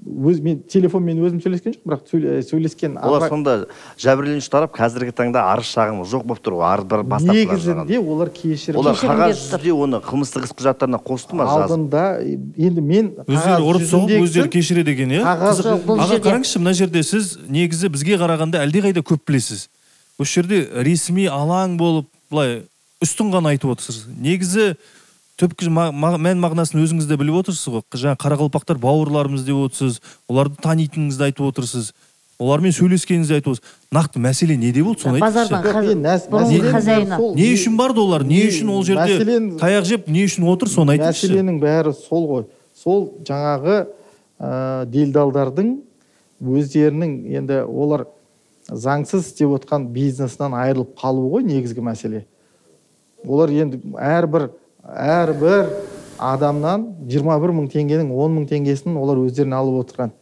Мен телефонмен өзім сөйлескен жоқ, бірақ сөйлескен. Олар сонда жәбірленуші тарап қазіргі таңда арыз шағымы жоқ болып тұр ғой, арыз бас тартып. Негізінде олар кешірім. Олар қағаз жүзінде оны қылмыстық іс құжаттарына қосты ма? Алдында енді мен өздері ұрып соғып өздері кешіреді екен, иә? Аға, қараңызшы, мына жерде сіз негізі бізге қарағанда әлдеқайда көп білесіз. Осы жерде ресми алаң болып былай үстін ғана айтып отырсыз. Негізі түпкі мән мағынасын өзіңіз де біліп отырсыз ғой. Жаңа қарақалпақтар бауырларымыз деп отырсыз, оларды танитыныңызды айтып отырсыз, олармен сөйлескеніңізді айтып отырсыз. Нақты мәселе неде болды, соны айтыңызшы. Не үшін барды олар, не үшін ол жерде таяқ жеп, не үшін отыр, соны айтыңызшы. Мәселенің бәрі сол ғой. Сол жаңағы делдалдардың өздерінің енді олар заңсыз істеп отқан бизнесінен айырылып қалуы ғой негізгі мәселе. Олар енді әрбір адамнан 21 мың теңгенің 10 мың теңгесін олар өздеріне алып отырған.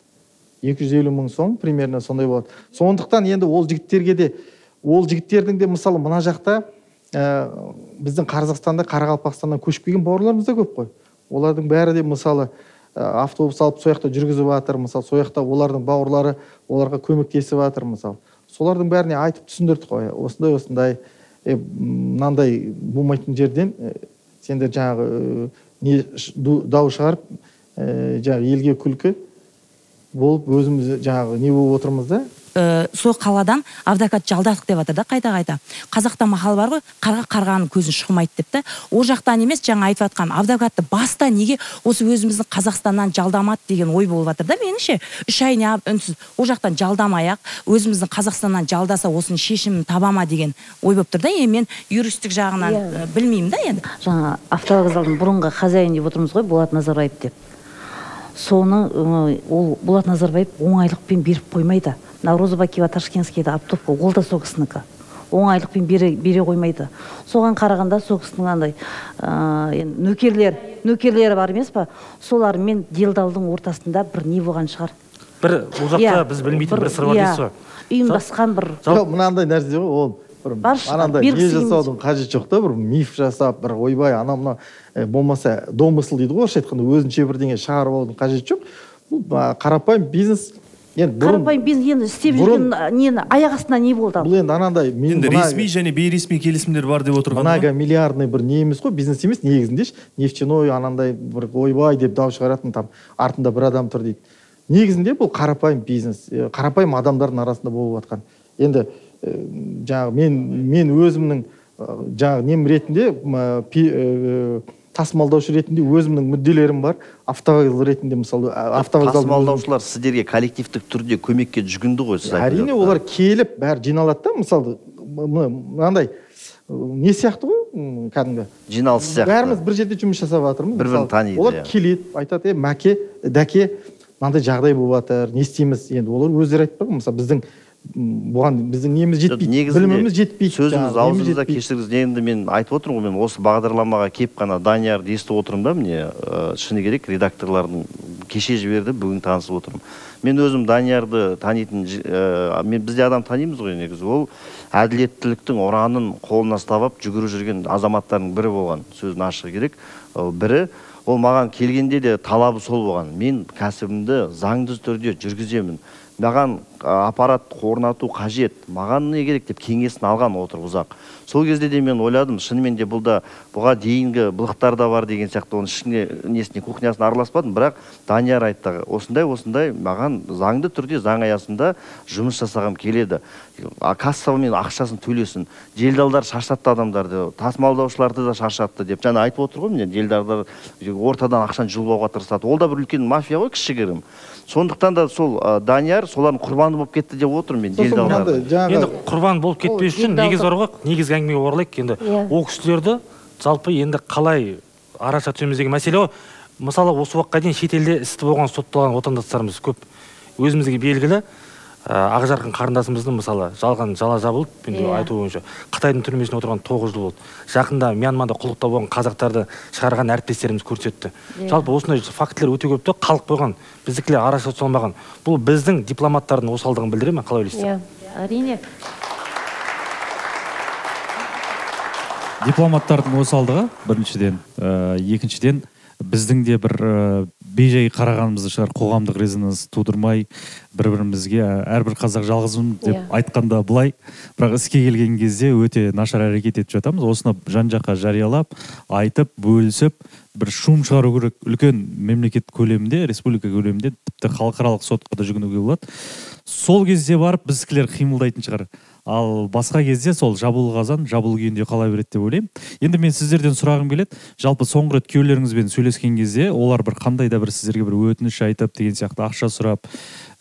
250 мың сом примерно сондай болады. Сондықтан енді ол жігіттерге де, ол жігіттердің де мысалы мына жақта біздің Қазақстанда, Қарақалпақстаннан көшіп келген бауырларымыз да көп қой. Олардың бәрі де мысалы автобус алып сол жақта жүргізіп жатыр, мысалы сол жақта олардың бауырлары оларға көмектесіп жатыр мысалы. Солардың бәріне айтып түсіндірдік қой. Осындай осындай мынандай болмайтын жерден сендер жаңағы не дау шығарып, жаңағы елге күлкі болып өзіміз жаңағы не болып отырмыз да. Сол қаладан адвокат жалдадық деп жатыр да, қайта-қайта. Қазақта мақал бар ғой, қарға қарғаның көзін шұқымайды деп та. Ол жақтан емес, жаңа айтып жатқан адвокатты баста неге осы өзіміздің Қазақстаннан жалдамады деген ой болып жатыр да меніңше. 3 ай не үнсіз. Ол жақтан жалдамай-ақ, өзіміздің Қазақстаннан жалдаса осының шешімін таба ма деген ой болып тұр да. Енді мен юристік жағынан білмеймін да енді. Жаңа автовокзалдың бұрынғы хозяин деп отырмыз ғой, Болат Назарбаев деп. Соны ол Болат Назарбаев оңайлықпен беріп қоймайды. Роза Бакиева Ташкентскийді оптовка, ол да сол кісінікі. Оңайлықпен бере қоймайды. Соған қарағанда сол кісінің андай нөкерлері бар емес па? Солармен делдалдың ортасында бір не болған шығар. Бір бұл жақта біз білмейтін бір сыр бар дейсіз ғой. Ұйымдасқан бір. Жоқ, мынандай нәрсе ғой, ол бір анандай не жасаудың қажеті жоқ та, бір миф жасап, бір ойбай, анау мынау болмаса домысыл дейді ғой, орысша айтқанда өзінше бірдеңе шығарып алудың қажеті жоқ. Бұл қарапайым бизнес. Қарапайым бизнес енді істеп жүрген нені аяқ астына не болды? Бұл енді анандай енді ресми және бейресми келісімдер бар деп отырған. Многомиллиардный бір не емес қой, бизнес емес негізінде, нефтяной анандай бір ойбай деп дау шығаратын там артында бір адам тұр дейді. Негізінде бұл қарапайым бизнес, қарапайым адамдардың арасында болып жатқан. Енді жаңағы мен өзімнің жаңағы нем ретінде тасымалдаушы ретінде өзімнің мүдделерім бар, автовокзал ретінде мысалы автовокзал тасымалдаушылар сіздерге коллективтік түрде көмекке жүгінді ғой, сіз айтып. Әрине, олар келіп бәрі жиналады да, мысалы мынандай не сияқты ғой, кәдімгі жиналыс сияқты. Бәріміз бір жерде жұмыс жасап жатырмыз. Бір-бірін таниды. Олар келеді, айтады, мәке, дәке, мынандай жағдай болып жатыр, не істейміз? Енді олар өздері айтпақ, мысалы біздің бұған біздің неміз жетпейді, біліміміз жетпейді. Сөзіңіз аузыңызда, кешіріңіз, енді мен айтып отырмын ғой, мен осы бағдарламаға кеп қана Даниярды естіп отырмын да, міне, шыны керек, редакторлардың кеше жіберді, бүгін танысып отырмын. Мен өзім Даниярды танитын, мен бізде адам танимыз ғой негізі, ол әділеттіліктің ұранын қолына ұстап алып жүгіріп жүрген азаматтардың бірі болған, сөзін ашығы керек. Бірі, ол маған келгенде де талабы сол болған. Мен кәсібімді заңды түрде жүргіземін. Маған аппарат орнату қажет, маған не керек деп кеңесін алған отырып ұзақ. Сол кезде де мен ойладым, шынымен де бұл да бұға дейінгі былықтар да бар деген сияқты, оның ішіне несіне кухнясына араласпадым, бірақ Данияр айтты, осындай осындай маған заңды түрде заң аясында жұмыс жасағым келеді. Кассамен ақшасын төлесін. Делдалдар шаршатты адамдарды, тасымалдаушыларды да шаршатты деп. Жаңа айтып отыр ғой, міне делдалдар ортадан ақшаны жұлып алуға тырысады. Ол да бір үлкен мафия ғой, кішігірім. Сондықтан да сол Данияр солардың құрбаны құрбаны болып кетті деп отырмын мен делдалдардың. Енді құрбан болып кетпес үшін негіз бар ғой, негізгі әңгімеге оралайық. Енді ол кісілерді жалпы енді қалай араша түсеміз деген мәселе ғой. Мысалы, осы уақытқа дейін шетелде істі болған, сотталған отандастарымыз көп. Өзімізге белгілі Ақжарқын қарындасымыздың мысалы жалған жала жабылып, енді айту бойынша Қытайдың түрмесінде отырған 9 жыл болды. Жақында Мьянмада құлдықта болған қазақтарды шығарған әріптестеріміз көрсетті. Жалпы осындай фактілер өте көп те қалып қойған, біздікілер араша түсе алмаған. Бұл біздің дипломаттардың осалдығын білдіре ме, қалай ойлайсыздар? Әрине. Дипломаттардың осалдығы біріншіден, екіншіден біздің де бір бейжай қарағанымызды шығар, қоғамдық резонанс тудырмай бір-бірімізге әрбір қазақ жалғызбын деп айтқанда былай, бірақ іске келген кезде өте нашар әрекет етіп жатамыз. Осыны жан-жаққа жариялап, айтып, бөлісіп, бір шум шығару керек. Үлкен мемлекет көлемінде, республика көлемінде, тіпті халықаралық сотқа да жүгінуге болады. Сол кезде барып біздікілер қимылдайтын шығар. Ал басқа кезде сол жабулы қазан, жабулы күйінде қала береді деп ойлаймын. Енді мен сіздерден сұрағым келеді. Жалпы соңғы рет күйеулеріңізбен сөйлескен кезде олар бір қандай да бір сіздерге бір өтініш айтып деген сияқты, ақша сұрап,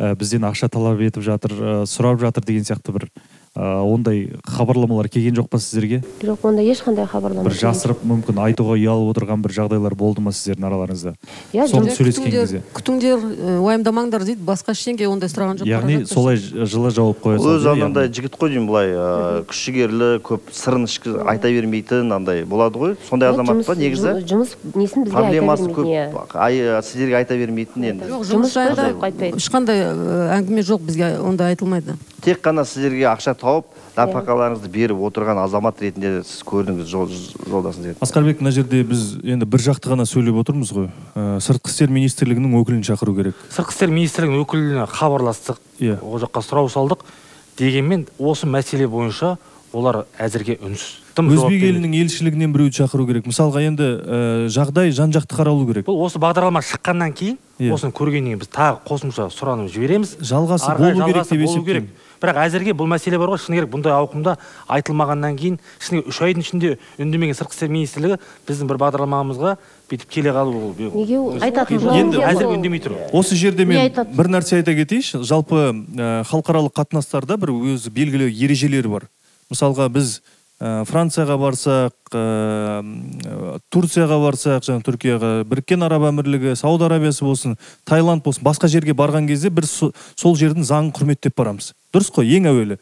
бізден ақша талап етіп жатыр, сұрап жатыр деген сияқты бір ондай хабарламалар келген жоқ па сіздерге? Жоқ, ондай ешқандай хабарлама. Бір жасырып, мүмкін айтуға ұялып отырған бір жағдайлар болды ма сіздердің араларыңызда? Соны сөйлескен кезде. Күтіңдер, уайымдамаңдар дейді, басқа ештеңе ондай сұраған жоқ. Яғни солай жылы жауап қоя салды. Өзі анандай жігіт қой деймін, былай күш жігерлі, көп сырын ішкі айта бермейтін андай болады ғой. Сондай азамат па негізі? Жұмыс несін бізге айта бермейтін. Проблемасы көп, сіздерге айта бермейтін енді. Жоқ, жұмыс жайында ешқандай әңгіме жоқ, бізге ондай айтылмайды. Тек қана сіздерге ақша тауып, нәпақаларыңызды беріп отырған азамат ретінде сіз көрдіңіз жолдасыңыз ретінде. Асқарбек, мына жерде біз енді бір жақты ғана сөйлеп отырмыз ғой. Сыртқы істер министрлігінің өкілін шақыру керек. Сыртқы істер министрлігінің өкіліне хабарластық, ол жаққа сұрау салдық. Дегенмен осы мәселе бойынша олар әзірге үнсіз. Өзбек елінің елшілігінен біреуді шақыру керек. Мысалға енді жағдай жан-жақты қаралу керек. Бұл осы бағдарлама шыққаннан кейін, осыны көргеннен кейін біз тағы қосымша сұранып жібереміз. Жалғасы болу керек деп есептеймін. Бірақ әзірге бұл мәселе бар ғой, шыны керек, бұндай ауқымда айтылмағаннан кейін, шыны керек, 3 айдың ішінде үндемеген Сыртқы істер министрлігі біздің бір бағдарламамызға бүйтіп келе қалу ол. Неге айтатын енді әзірге үндемей тұр. Осы жерде мен бір нәрсе айта кетейінші. Жалпы халықаралық қатынастарда бір өзі белгілі ережелері бар. Мысалға біз Францияға барсақ, Турцияға барсақ, жаңа Түркияға, Біріккен Араб Әмірлігі, Сауд Арабиясы болсын, Таиланд болсын, басқа жерге барған кезде бір сол жердің заңын құрметтеп барамыз. Дұрыс қой, ең әуелі.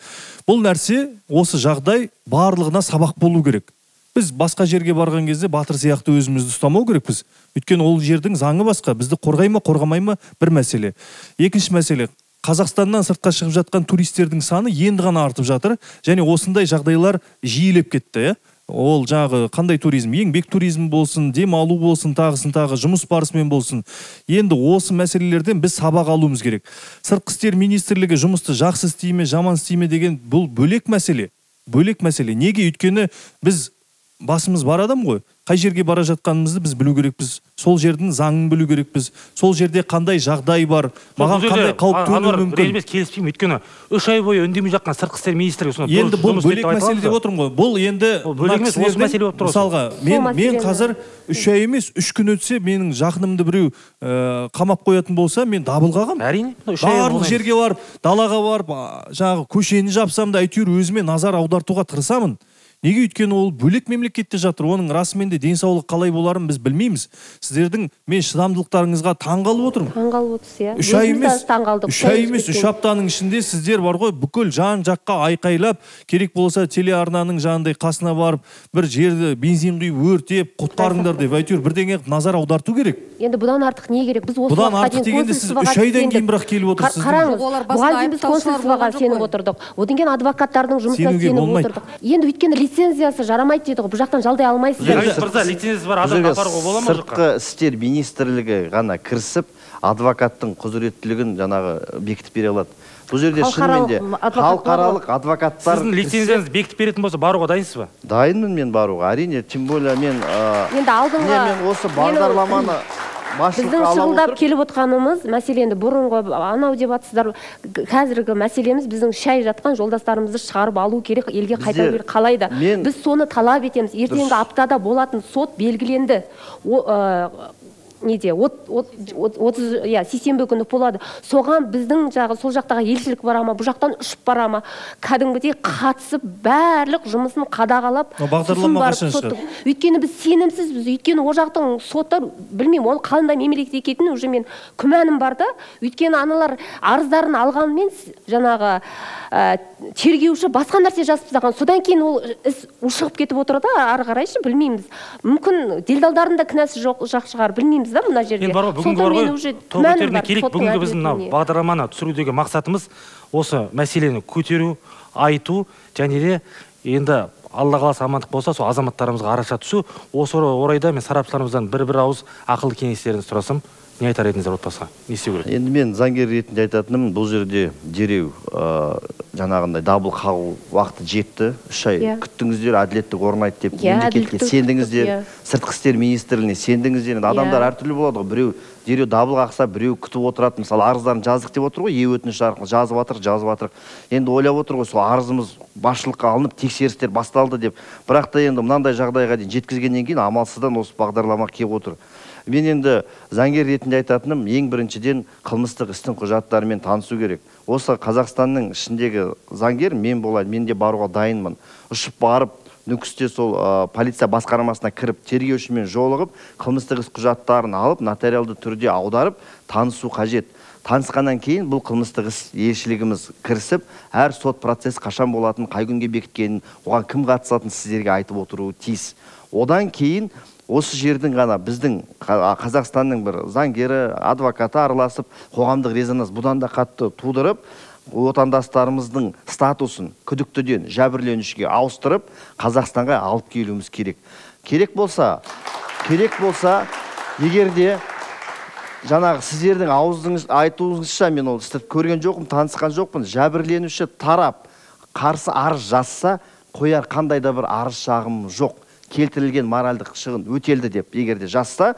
Бұл нәрсе, осы жағдай барлығына сабақ болу керек. Біз басқа жерге барған кезде батыр сияқты өзімізді ұстамау керекпіз. Өйткені ол жердің заңы басқа, бізді қорғай ма, қорғамай ма бір мәселе. Екінші мәселе, Қазақстаннан сыртқа шығып жатқан туристердің саны енді ғана артып жатыр, және осындай жағдайлар жиілеп кетті. Ол жаңағы қандай туризм, еңбек туризм болсын, демалу болсын, тағысын тағы жұмыс барысымен болсын. Енді осы мәселелерден біз сабақ алуымыз керек. Сыртқы істер министрлігі жұмысты жақсы істей ме, жаман істей ме деген бұл бөлек мәселе. Бөлек мәселе. Неге? Өйткені біз басымыз бар адам ғой. Қай жерге бара жатқанымызды біз білу керекпіз. Сол жердің заңын білу керекпіз. Сол жерде қандай жағдай бар, маған қандай қауіп төнуі мүмкін. Ренжімес, келіспеймін. Өйткені 3 ай бойы үндемей жатқан Сыртқы істер министрлігі сонда енді бұл бөлек мәселе деп отырмын ғой. Бұл енді бөлек емес, осы мәселе болып тұр. Мысалға, мен қазір 3 ай емес, 3 күн өтсе менің жақынымды біреу қамап қоятын болса, мен дабыл қағамын. Әрине, барлық жерге барып, далаға барып, жаңағы көшені жапсам да әйтеуір өзіме назар аудартуға тырысамын. Неге? Өйткені ол бөлек мемлекетте жатыр. Оның расымен де денсаулығы қалай боларын біз білмейміз. Сіздердің мен шыдамдылықтарыңызға таңғалып отырмын. Таңғалып отырсыз, иә. 3 ай емес, 3 ай емес, 3 аптаның ішінде сіздер бар ғой, бүкіл жан жаққа айқайлап, керек болса телеарнаның жанындай қасына барып, бір жерді бензин құйып өртеп, құтқарыңдар деп әйтеуір бірдеңе назар аударту керек. Енді бұдан артық не керек? Біз осы бұдан артық дегенде сіз 3 айдан кейін бірақ келіп отырсыз. Қараңыз, бұған дейін біз консульствоға сеніп отырдық. Одан кейін адвокаттардың жұмысына сеніп отырдық. Енді өйткені лицензиясы жарамайды дейді ғой, бұл жақтан жалдай алмайсыздар. Мырза, лицензиясы бар адам апаруға бола ма ол жаққа? Сыртқы істер министрлігі ғана кірісіп, адвокаттың құзыреттілігін жаңағы бекітіп бере алады. Бұл жерде шынымен де халықаралық адвокаттар. Сіздің лицензияңызды бекітіп беретін болса, баруға дайынсыз ба? Дайынмын мен баруға, әрине, тем более мен енді алдыңғы мен осы бағдарламаны біздің шырылдап келіп отқанымыз мәселе енді бұрынғы анау деп атсыздар, қазіргі мәселеміз біздің шай жатқан жолдастарымызды шығарып алу керек, елге қайтару керек қалай да. Біз соны талап етеміз. Ертеңгі аптада болатын сот белгіленді. неде 30, иә, сейсенбі күні болады. Соған біздің жағы, сол жақтағы елшілік бара ма, бұл жақтан ұшып бара ма, кәдімгідей қатысып, барлық жұмысын қадағалап, бағдарлама қашан шығады? Өйткені біз сенімсізбіз, өйткені ол жақтың соттар, білмеймін, ол қандай мемлекет екенін уже мен күмәнім бар да. Өйткені аналар арыздарын алғанмен жаңағы тергеуші басқа нәрсе жазып тастаған. Содан кейін ол іс ушығып кетіп отыр да, ары қарайшы білмейміз. Мүмкін делдалдардың да кінәсі жоқ жақ шығар, білмейміз да мына жерде. Енді бар ғой, бүгінгі бар ғой, тоқ керек. Бүгінгі біздің мына бағдарламаны түсірудегі мақсатымыз осы мәселені көтеру, айту және де енді Алла қаласа амандық болса, сол азаматтарымызға араша түсу. Осы орайда мен сарапшыларымыздан бір-бір ауыз ақыл кеңестерін сұрасам, не айтар едіңіздер отбасыға? Не істеу керек? Енді мен заңгер ретінде айтатыным, бұл жерде дереу жаңағындай дабыл қағу уақыты жетті. 3 ай күттіңіздер, әділеттік орнайды деп мемлекетке сендіңіздер, сыртқы істер министрлігіне сендіңіздер. Енді адамдар әртүрлі болады ғой, біреу дереу дабыл қақса, біреу күтіп отырады. Мысалы, арыздарын жаздық деп отыр ғой, өтініш арқылы жазып жатыр, жазып жатыр. Енді ойлап отыр ғой, сол арызымыз басшылыққа алынып, тексерістер басталды деп. Бірақ та енді мынандай жағдайға дейін жеткізгеннен кейін амалсыздан осы бағдарлама келіп отыр. Мен енді заңгер ретінде айтатыным, ең біріншіден қылмыстық істің құжаттарымен танысу керек. Осы Қазақстанның ішіндегі заңгер мен болайын, мен де баруға дайынмын. Ұшып барып, Нүкісте сол полиция басқармасына кіріп, тергеушімен жолығып, қылмыстық іс құжаттарын алып, нотариалды түрде аударып, танысу қажет. Танысқаннан кейін бұл қылмыстық іс елшілігіміз кірісіп, әр сот процесі қашан болатынын, қай күнге бекіткенін, оған кім қатысатынын сіздерге айтып отыруы тиіс. Одан кейін осы жердің ғана біздің Қазақстанның бір заңгері, адвокаты араласып, қоғамдық резонанс бұдан да қатты тудырып, отандастарымыздың статусын күдіктіден жәбірленушіге ауыстырып, Қазақстанға алып келуіміз керек. Керек болса, егер де жаңағы сіздердің ауызыңыз айтуыңызша, мен ол істі көрген жоқпын, танысқан жоқпын, жәбірленуші тарап қарсы арыз жазса, қояр қандай да бір арыз шағым жоқ. Келтірілген моральдық шығын өтелді деп егер де жазса,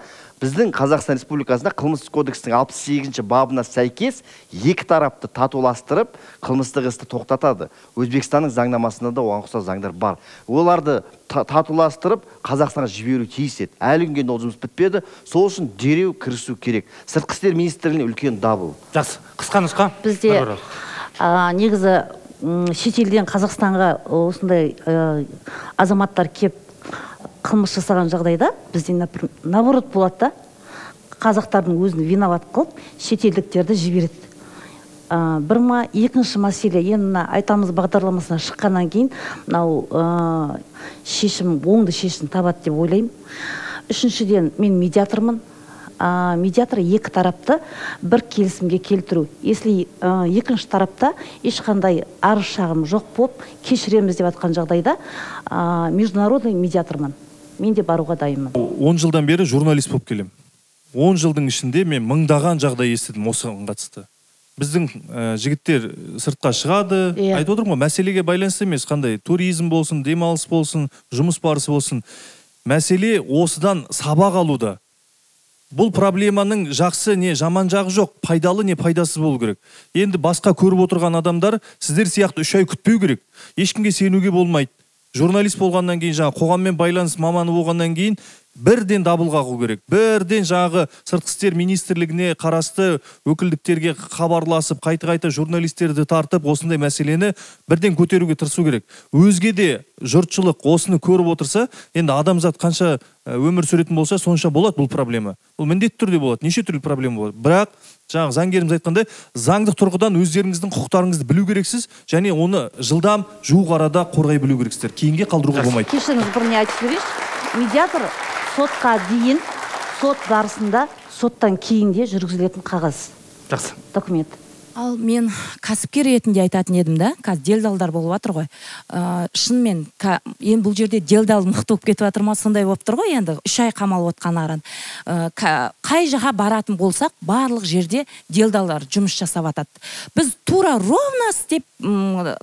біздің Қазақстан Республикасында Қылмыстық кодекстің 68-ші бабына сәйкес екі тарапты татуластырып, қылмыстық істі тоқтатады. Өзбекстанның заңнамасында да оған ұқсас заңдар бар. Оларды татуластырып, Қазақстанға жіберу тиіс еді. Әлі күнге ол жұмыс бітпеді. Сол үшін дереу кірісу керек. Сыртқы істер министрлігіне үлкен дабыл. Жақсы, қысқа нұсқа. Бізде негізі шетелден Қазақстанға осындай азаматтар кеп қылмыс жасаған жағдайда бізде наоборот болады да, қазақтардың өзін виноват қылып шетелдіктерді жібереді. Бір ма, екінші мәселе, енді мына айтамыз бағдарламасына шыққаннан кейін мынау шешім, оңды шешім табады деп ойлаймын. Үшіншіден, мен медиатормын. Медиатор екі тарапты бір келісімге келтіру. Если екінші тарапта ешқандай арыз шағым жоқ болып, кешіреміз деп атқан жағдайда международный медиатормын. Мен де баруға дайынмын. 10 жылдан бері журналист болып келемін. 10 жылдың ішінде мен мыңдаған жағдай естідім осыған қатысты. Біздің жігіттер сыртқа шығады, айтып отырмын ғой, мәселеге байланысты емес, қандай туризм болсын, демалыс болсын, жұмыс барысы болсын. Мәселе осыдан сабақ алуда. Бұл проблеманың жақсы не жаман жағы жоқ, пайдалы не пайдасыз болу керек. Енді басқа көріп отырған адамдар сіздер сияқты 3 ай күтпеу керек. Ешкімге сенуге болмайды. Журналист болғаннан кейін, жаңа қоғаммен байланыс маманы болғаннан кейін бірден дабыл қағу керек. Бірден жаңағы сыртқы істер министрлігіне қарасты өкілдіктерге хабарласып, қайта-қайта журналистерді тартып, осындай мәселені бірден көтеруге тырысу керек. Өзге де жұртшылық осыны көріп отырса, енді адамзат қанша өмір сүретін болса, сонша болады бұл проблема. Бұл міндетті түрде болады, неше түрлі проблема болады. Бірақ жаңағы заңгеріміз айтқандай, заңдық тұрғыдан өздеріңіздің құқықтарыңызды білу керексіз және оны жылдам, жуық арада қорғай білу керексіздер. Кейінге қалдыруға болмайды. Кешіріңіз, бір не айтып жіберейінші. Медиатор сотқа дейін, сот барысында, соттан кейін де жүргізілетін қағаз. Жақсы. Документ. Ал мен кәсіпкер ретінде айтатын едім да, қазір делдалдар болып жатыр ғой. Шынымен, енді бұл жерде делдал мықты болып кетіп жатыр ма, сондай болып тұр ғой енді, 3 ай қамалып отқан аран. Қай жаққа баратын болсақ, барлық жерде делдалдар жұмыс жасап жатады. Біз тура ровно істеп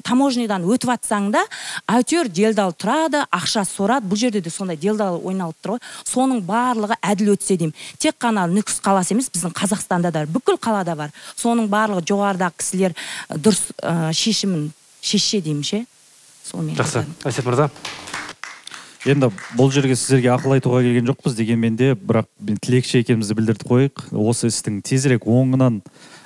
таможнядан өтіп атсаң да, әйтеуір делдал тұрады, ақша сорады. Бұл жерде де сондай делдал ойналып тұр ғой. Соның барлығы әділ өтсе деймін. Тек қана Нүкіс қаласы емес, біздің Қазақстанда да, бүкіл қалада бар. Соның барлығы жоғарыдағы кісілер дұрыс шешімін шешсе деймін ше. Жақсы. Әсет мырза. Енді бұл жерге сіздерге ақыл айтуға келген жоқпыз, дегенмен де, бірақ тілекші екенімізді білдіріп қояйық. Осы істің тезірек оңынан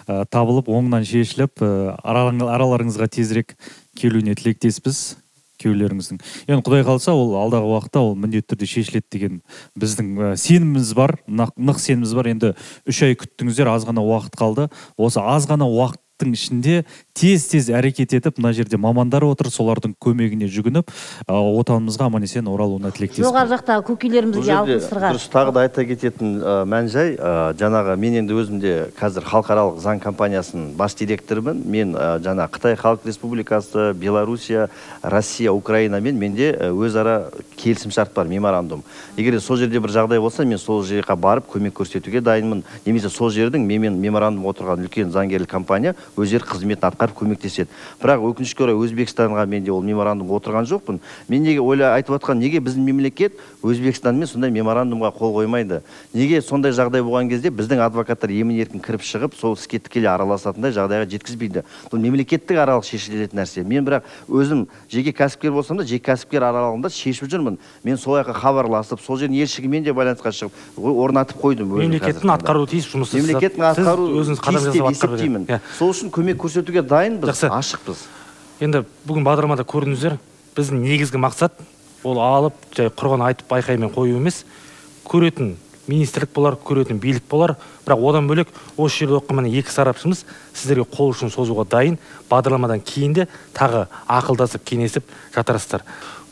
табылып, оңынан шешіліп, араларыңызға тезірек келуіне тілектеспіз күйеулеріңіздің. Енді Құдай қалса, ол алдағы уақытта ол міндетті түрде шешіледі деген біздің сеніміміз бар, нық сеніміміз бар. Енді 3 ай күттіңіздер, аз ғана уақыт қалды. Осы аз ғана уақыттың ішінде тез-тез әрекет етіп, мына жерде мамандар отыр, солардың көмегіне жүгініп, отанымызға аман-есен оралуына тілектеспіз. Жоғары жақтағы көкелерімізге алтын сырға. Дұрыс, тағы да айта кететін мән-жай, жаңағы мен енді өзімде қазір халықаралық заң компаниясының бас директорымын. Мен жаңа Қытай Халық Республикасы, Белоруссия, Россия, Украинамен менде өзара келісімшарт бар, меморандум. Егер сол жерде бір жағдай болса, мен сол жерге барып көмек көрсетуге дайынмын. Немесе сол жердің менімен меморандум отырған үлкен заңгерлік компания өздері қызметін атқарып көмектеседі. Бірақ өкінішке орай Өзбекстанға менде ол меморандум отырған жоқпын. Мен неге айтып отқан, неге біздің мемлекет Өзбекстанмен сондай меморандумға қол қоймайды? Неге сондай жағдай болған кезде біздің адвокаттар емін-еркін кіріп шығып, сол іске тікелей араласатындай жағдайға жеткізбейді? Бұл мемлекеттік аралық шешілетін нәрсе. Мен бірақ өзім жеке кәсіпкер болсам да, жеке кәсіпкер аралығында шешіп жүрмін. Мен сол жаққа хабарласып, сол жердің елшілігімен де байланысқа шығып, орнатып қойдым. Мемлекеттің атқаруы тиіс жұмысы. Мемлекеттің атқаруы тиіс деп есептеймін. Сол үшін көмек көрсетуге дайынбыз, ашықпыз. Енді бүгін бағдарламада көрдіңіздер, біздің негізгі мақсат ол алып, жай құрған айтып айқаймен қою емес, көретін министрлік болар, көретін билік болар, бірақ одан бөлек осы жерде оқыған міне екі сарапшымыз сіздерге қол ұшын созуға дайын. Бағдарламадан кейін де тағы ақылдасып, кеңесіп жатарсыздар.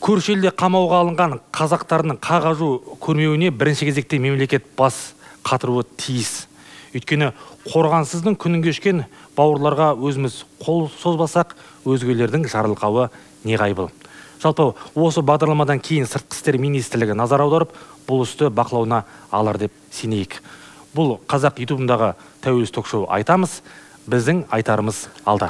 Көрші елде қамауға алынған қазақтардың қағажу көрмеуіне бірінші кезекте мемлекет бас қатыруы тиіс. Өйткені қорғансыздың күнін кешкен бауырларға өзіміз қол созбасақ, өзгелердің жарылқауы неғайбыл. Жалпы осы бағдарламадан кейін Сыртқы істер министрлігі назар аударып, бұл істі бақылауына алар деп сенейік. Бұл Қазақ ютубындағы тәуелсіз ток-шоу айтамыз, біздің айтарымыз алда.